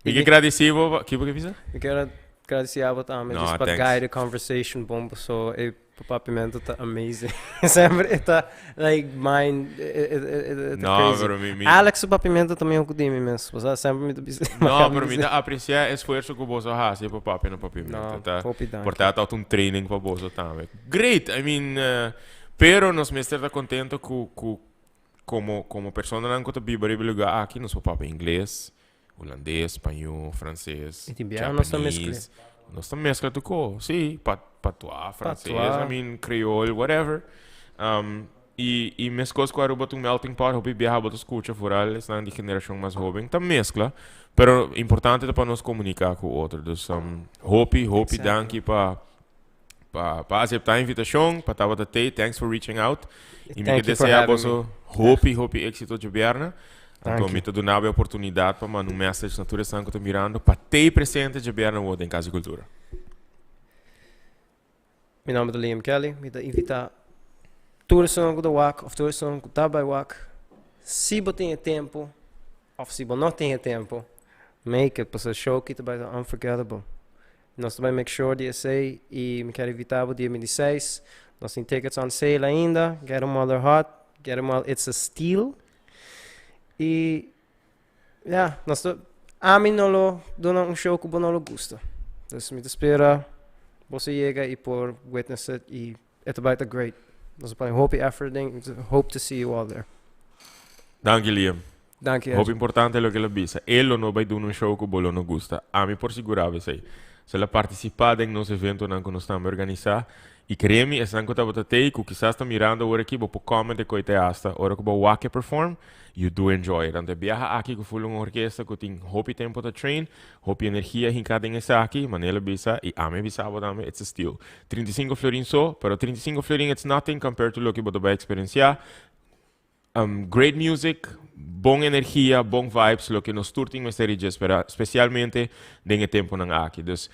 Mi ke gradisí bo, kiko bo ke bisa? Mi ke gradisí bo tambe, No, just pa thanks. guide the conversation bon, so e papiamento ta amazing. Semper e ta like mind e No, crazy. pero mi Alex su papiamento tambe un di mi mes. Bo semper mi ta bisa. No, pero mi ta apresiá esfuerso ku bo ta hasi pa papia na papiamento, No, ta? hopi danki. Por tantu, un training pa bo tambe. Great, I mean, pero nos mester ta kontentu ku komo personanan ku ta biba riba lugá aki, nos papia ingles, hulandes, spañó, franses, I tin biaha nos ta japonês. Nos ta meskla tur kos, si, patois, franses, Patois. I mean, creole, whatever. I meskos ku Aruba ta un melting pot, hopi biaha bo ta skucha vooral esnan di generashon mas hóben, ta meskla, pero importante ta pa nos komuniká ku otro. Dus hopi, hopi danki pa aseptá e invitashon, pa tabata tei, thanks for reaching out. I mi ke deseá boso hopi, hopi éksito djabièrnè. Anto, mi ta duna e oportunidat pa manda un message na tur esnan ku ta mirando pa ta presente djabièrnè den Kas di Kultura. Mi nòmber ta Liam Kelly, mi ta invitá tur ku ta wak, òf tur ku ta bai wak. Si bo tin tempu, òf si bo no tin tempu, make it, pasobra e show aki ta bai unforgettable. Nos ta bai make sure di esei i mi ke invitá dia 26. Nos tin tickets on sale ainda. Get them while they're hot. Get them while it's a steal. I yeah, nos ta, ami no lo duna un show ku bo no lo gusta. Dus mi ta spera bo yega i por witness it i it's about the great. Nos a pone hopi effort den. Hope to see you all there. Danki, Liam. Danki. Hopi importante loke el a bisa. E no ta bai duna un show ku bo no gusta. Ami por sigurá esei. Si el a partisipá den nos eventonan ku nos ta organisá i kere mi, esnan ku tabata tei, ku kisas ta mirando awor aki, bo por comment e koite hasta, ora ku bo wak e perform, you do enjoy it. Anto biaha aki ku full un orkesta ku tin hopi tempu ta train, hopi energia hinká den esaki, manera el a bisa, i ami bisa bo tambe, it's a steal. 35 florin so, pero 35 florin it's nothing compared to loke bo ta bai eksperensiá. Great music, bon energia, bon vibes, loke nos tur tin mester di spera, spesialmente den e tempunan aki. Dus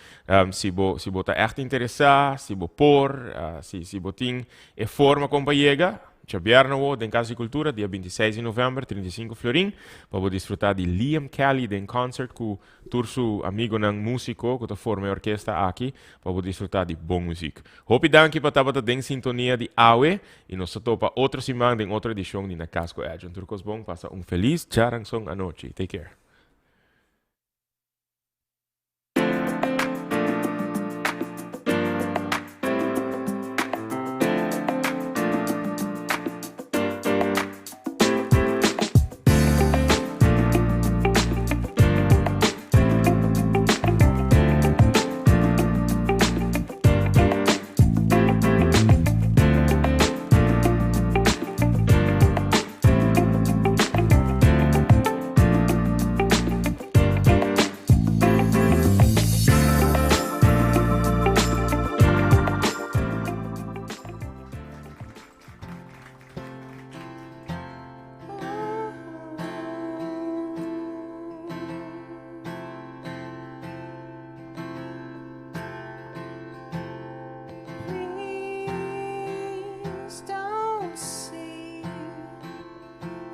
si bo ta echt interesá, si bo por, si bo tin e forma kon pa yega, djabièrnè den Kas di Kultura, dia 26 di novèmber, 35 florin, pa disfrutá di Liam Kelly den concert ku tur su amigunan músiko, ku ta forma e orkesta aki, pa disfrutá di bon músika. Hopi danki pa tabata den sintonia di awe i nos ta topa otro siman den otro edishon di Na Kas ku Edjean. Tur kos bon, pasa un felis djaranson anochi. Take care. Please don't see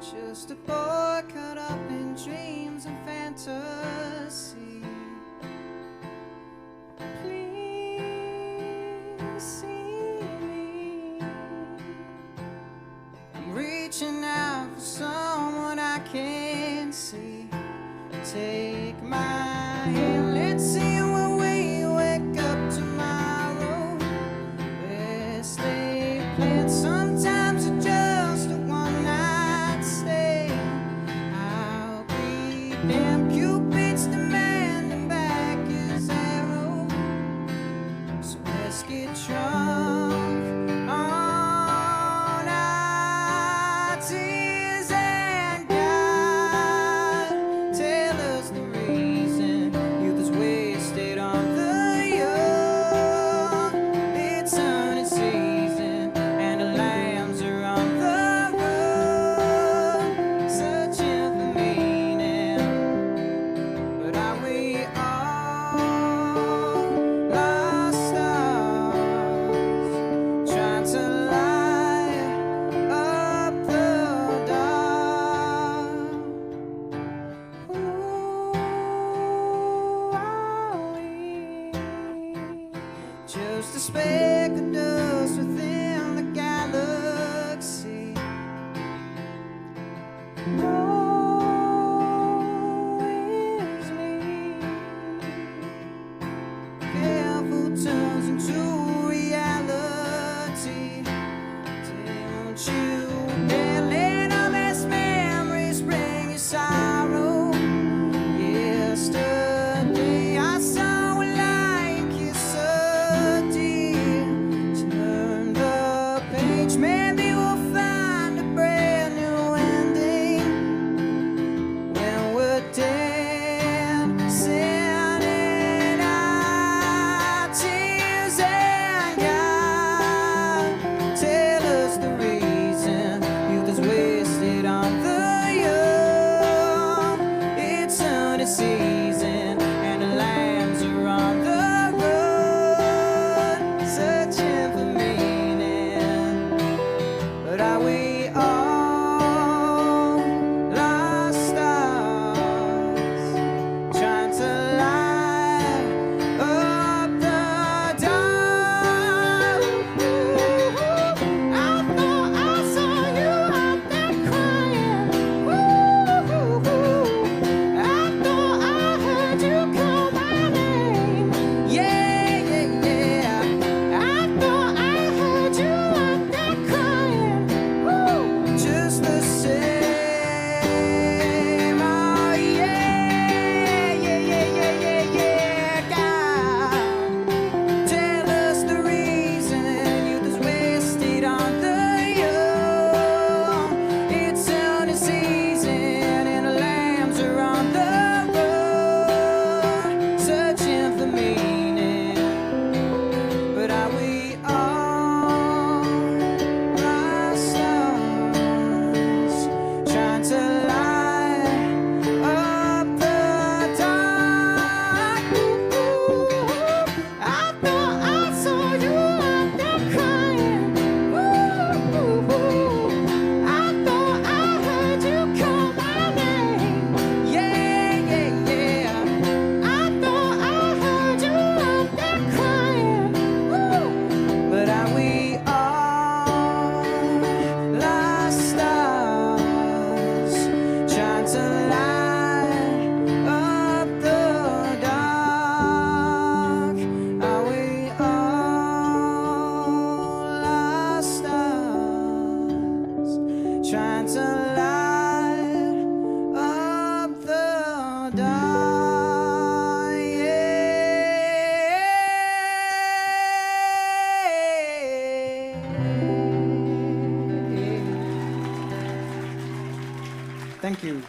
just a boy caught up in dreams and fantasy. Please see me. I'm reaching out for someone I can't see. Take my hand, let's see where we wake up tomorrow. Best laid plans, sometimes it's just a one night stay. I'll be damned, Cupid's demanding back his arrow. So let's get drunk on our tears and God tell us the reason. Woe is me. Careful turns into reality. Don't you dare let our best memories bring you sorrow. Yesterday I saw a lion kiss a deer. Turn the page, maybe we'll find a brand new ending. When we're dancing in our tears and God tell us the reason youth is wasted on the young. It's hunting season and the lambs are on the run, searching for meaning. But are we all lost stars trying to light up the dark? I thought I saw you out there crying. Ooh, I thought I heard you call my name. Yeah. I thought I heard you out there crying. Ooh, just the same. Oh, yeah. God, tell us the reason youth is wasted on the young. It's hunting season and the lambs are on the run, searching for meaning. But are we all lost stars trying to light up the dark? I thought I saw you out there crying. Ooh, I thought I heard you call my name. Yeah. I thought I heard you out there crying. Ooh, but are we all lost stars trying to light up the dark? Are we all lost stars trying to light up the dark? Yeah. Thank you.